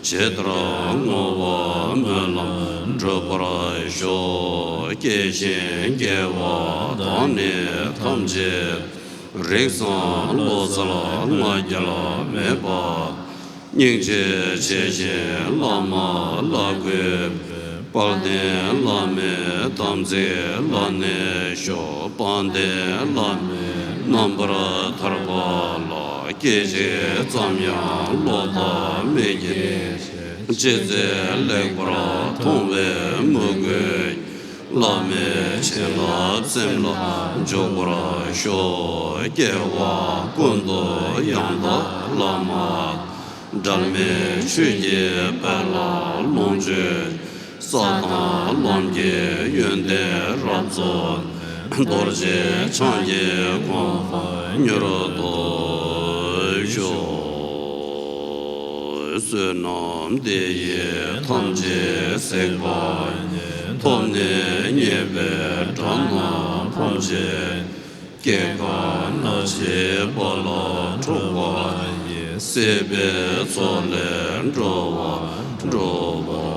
ཇི་ལྟར་བསྔོ་བ་སྨོན་ལམ་འགྲུབ་པར་ཤོག། སྐྱེ་ཞིང་སྐྱེ་བ་དག་ནི་ཐམས་ཅད། རིགས་བཟང་བློ་གསལ་ང་རྒྱལ་མེད་པ། སྙིང་རྗེ་ཆེ་ཞིང་བླ་མ་ལ་གུས་པའི། དཔལ་ལྡན་བླ་མའི་དམ་ཚིག་ལ་གནས་ཤོག། དཔལ་ལྡན་བླ་མའི་རྣམ་པར་ཐར་པ་ལ། སྐད་ཅིག་ཙམ་ཡང་བློ་ཐག་མི་བཅད། ཅི་མཛད་ལེགས་པར་མཐོང་བའི་མོས་གུས། བླ་མའི་བྱིན་རླབས་སེམས་ལ་འཇུག་པར་ཤོག། སྐྱེ་བ་ཀུན་ཏུ་ཡང་དག་བླ་མ། འབྲལ་མེད་ཆོས་ཀྱི་དཔལ་ལ་ལོངས་སྤྱོད། ས་དང་ལམ་གྱི་ཡོན་ཏན་རབ་རྫོགས། རྡོ་རྗེ་འཆང་གི་གོ་འཕང་མྱུར་ཐོབ་ཤོག། བསོད་ནམས་འདི་ཡིས་ཐམས་ཅད་གཟིགས་པ་ཉིད། ཐོབ་ནས་ཉེས་པའི་དགྲ་རྣམས་ཕམ་བྱས། སྐྱེ་རྒ་ན་འཆིའི་རྦ་རླབས་འཁྲུགས་པ་ཡི། སྲིད་པའི་མཚོ་ལས་འགྲོ་བ་སྒྲོལ་བར་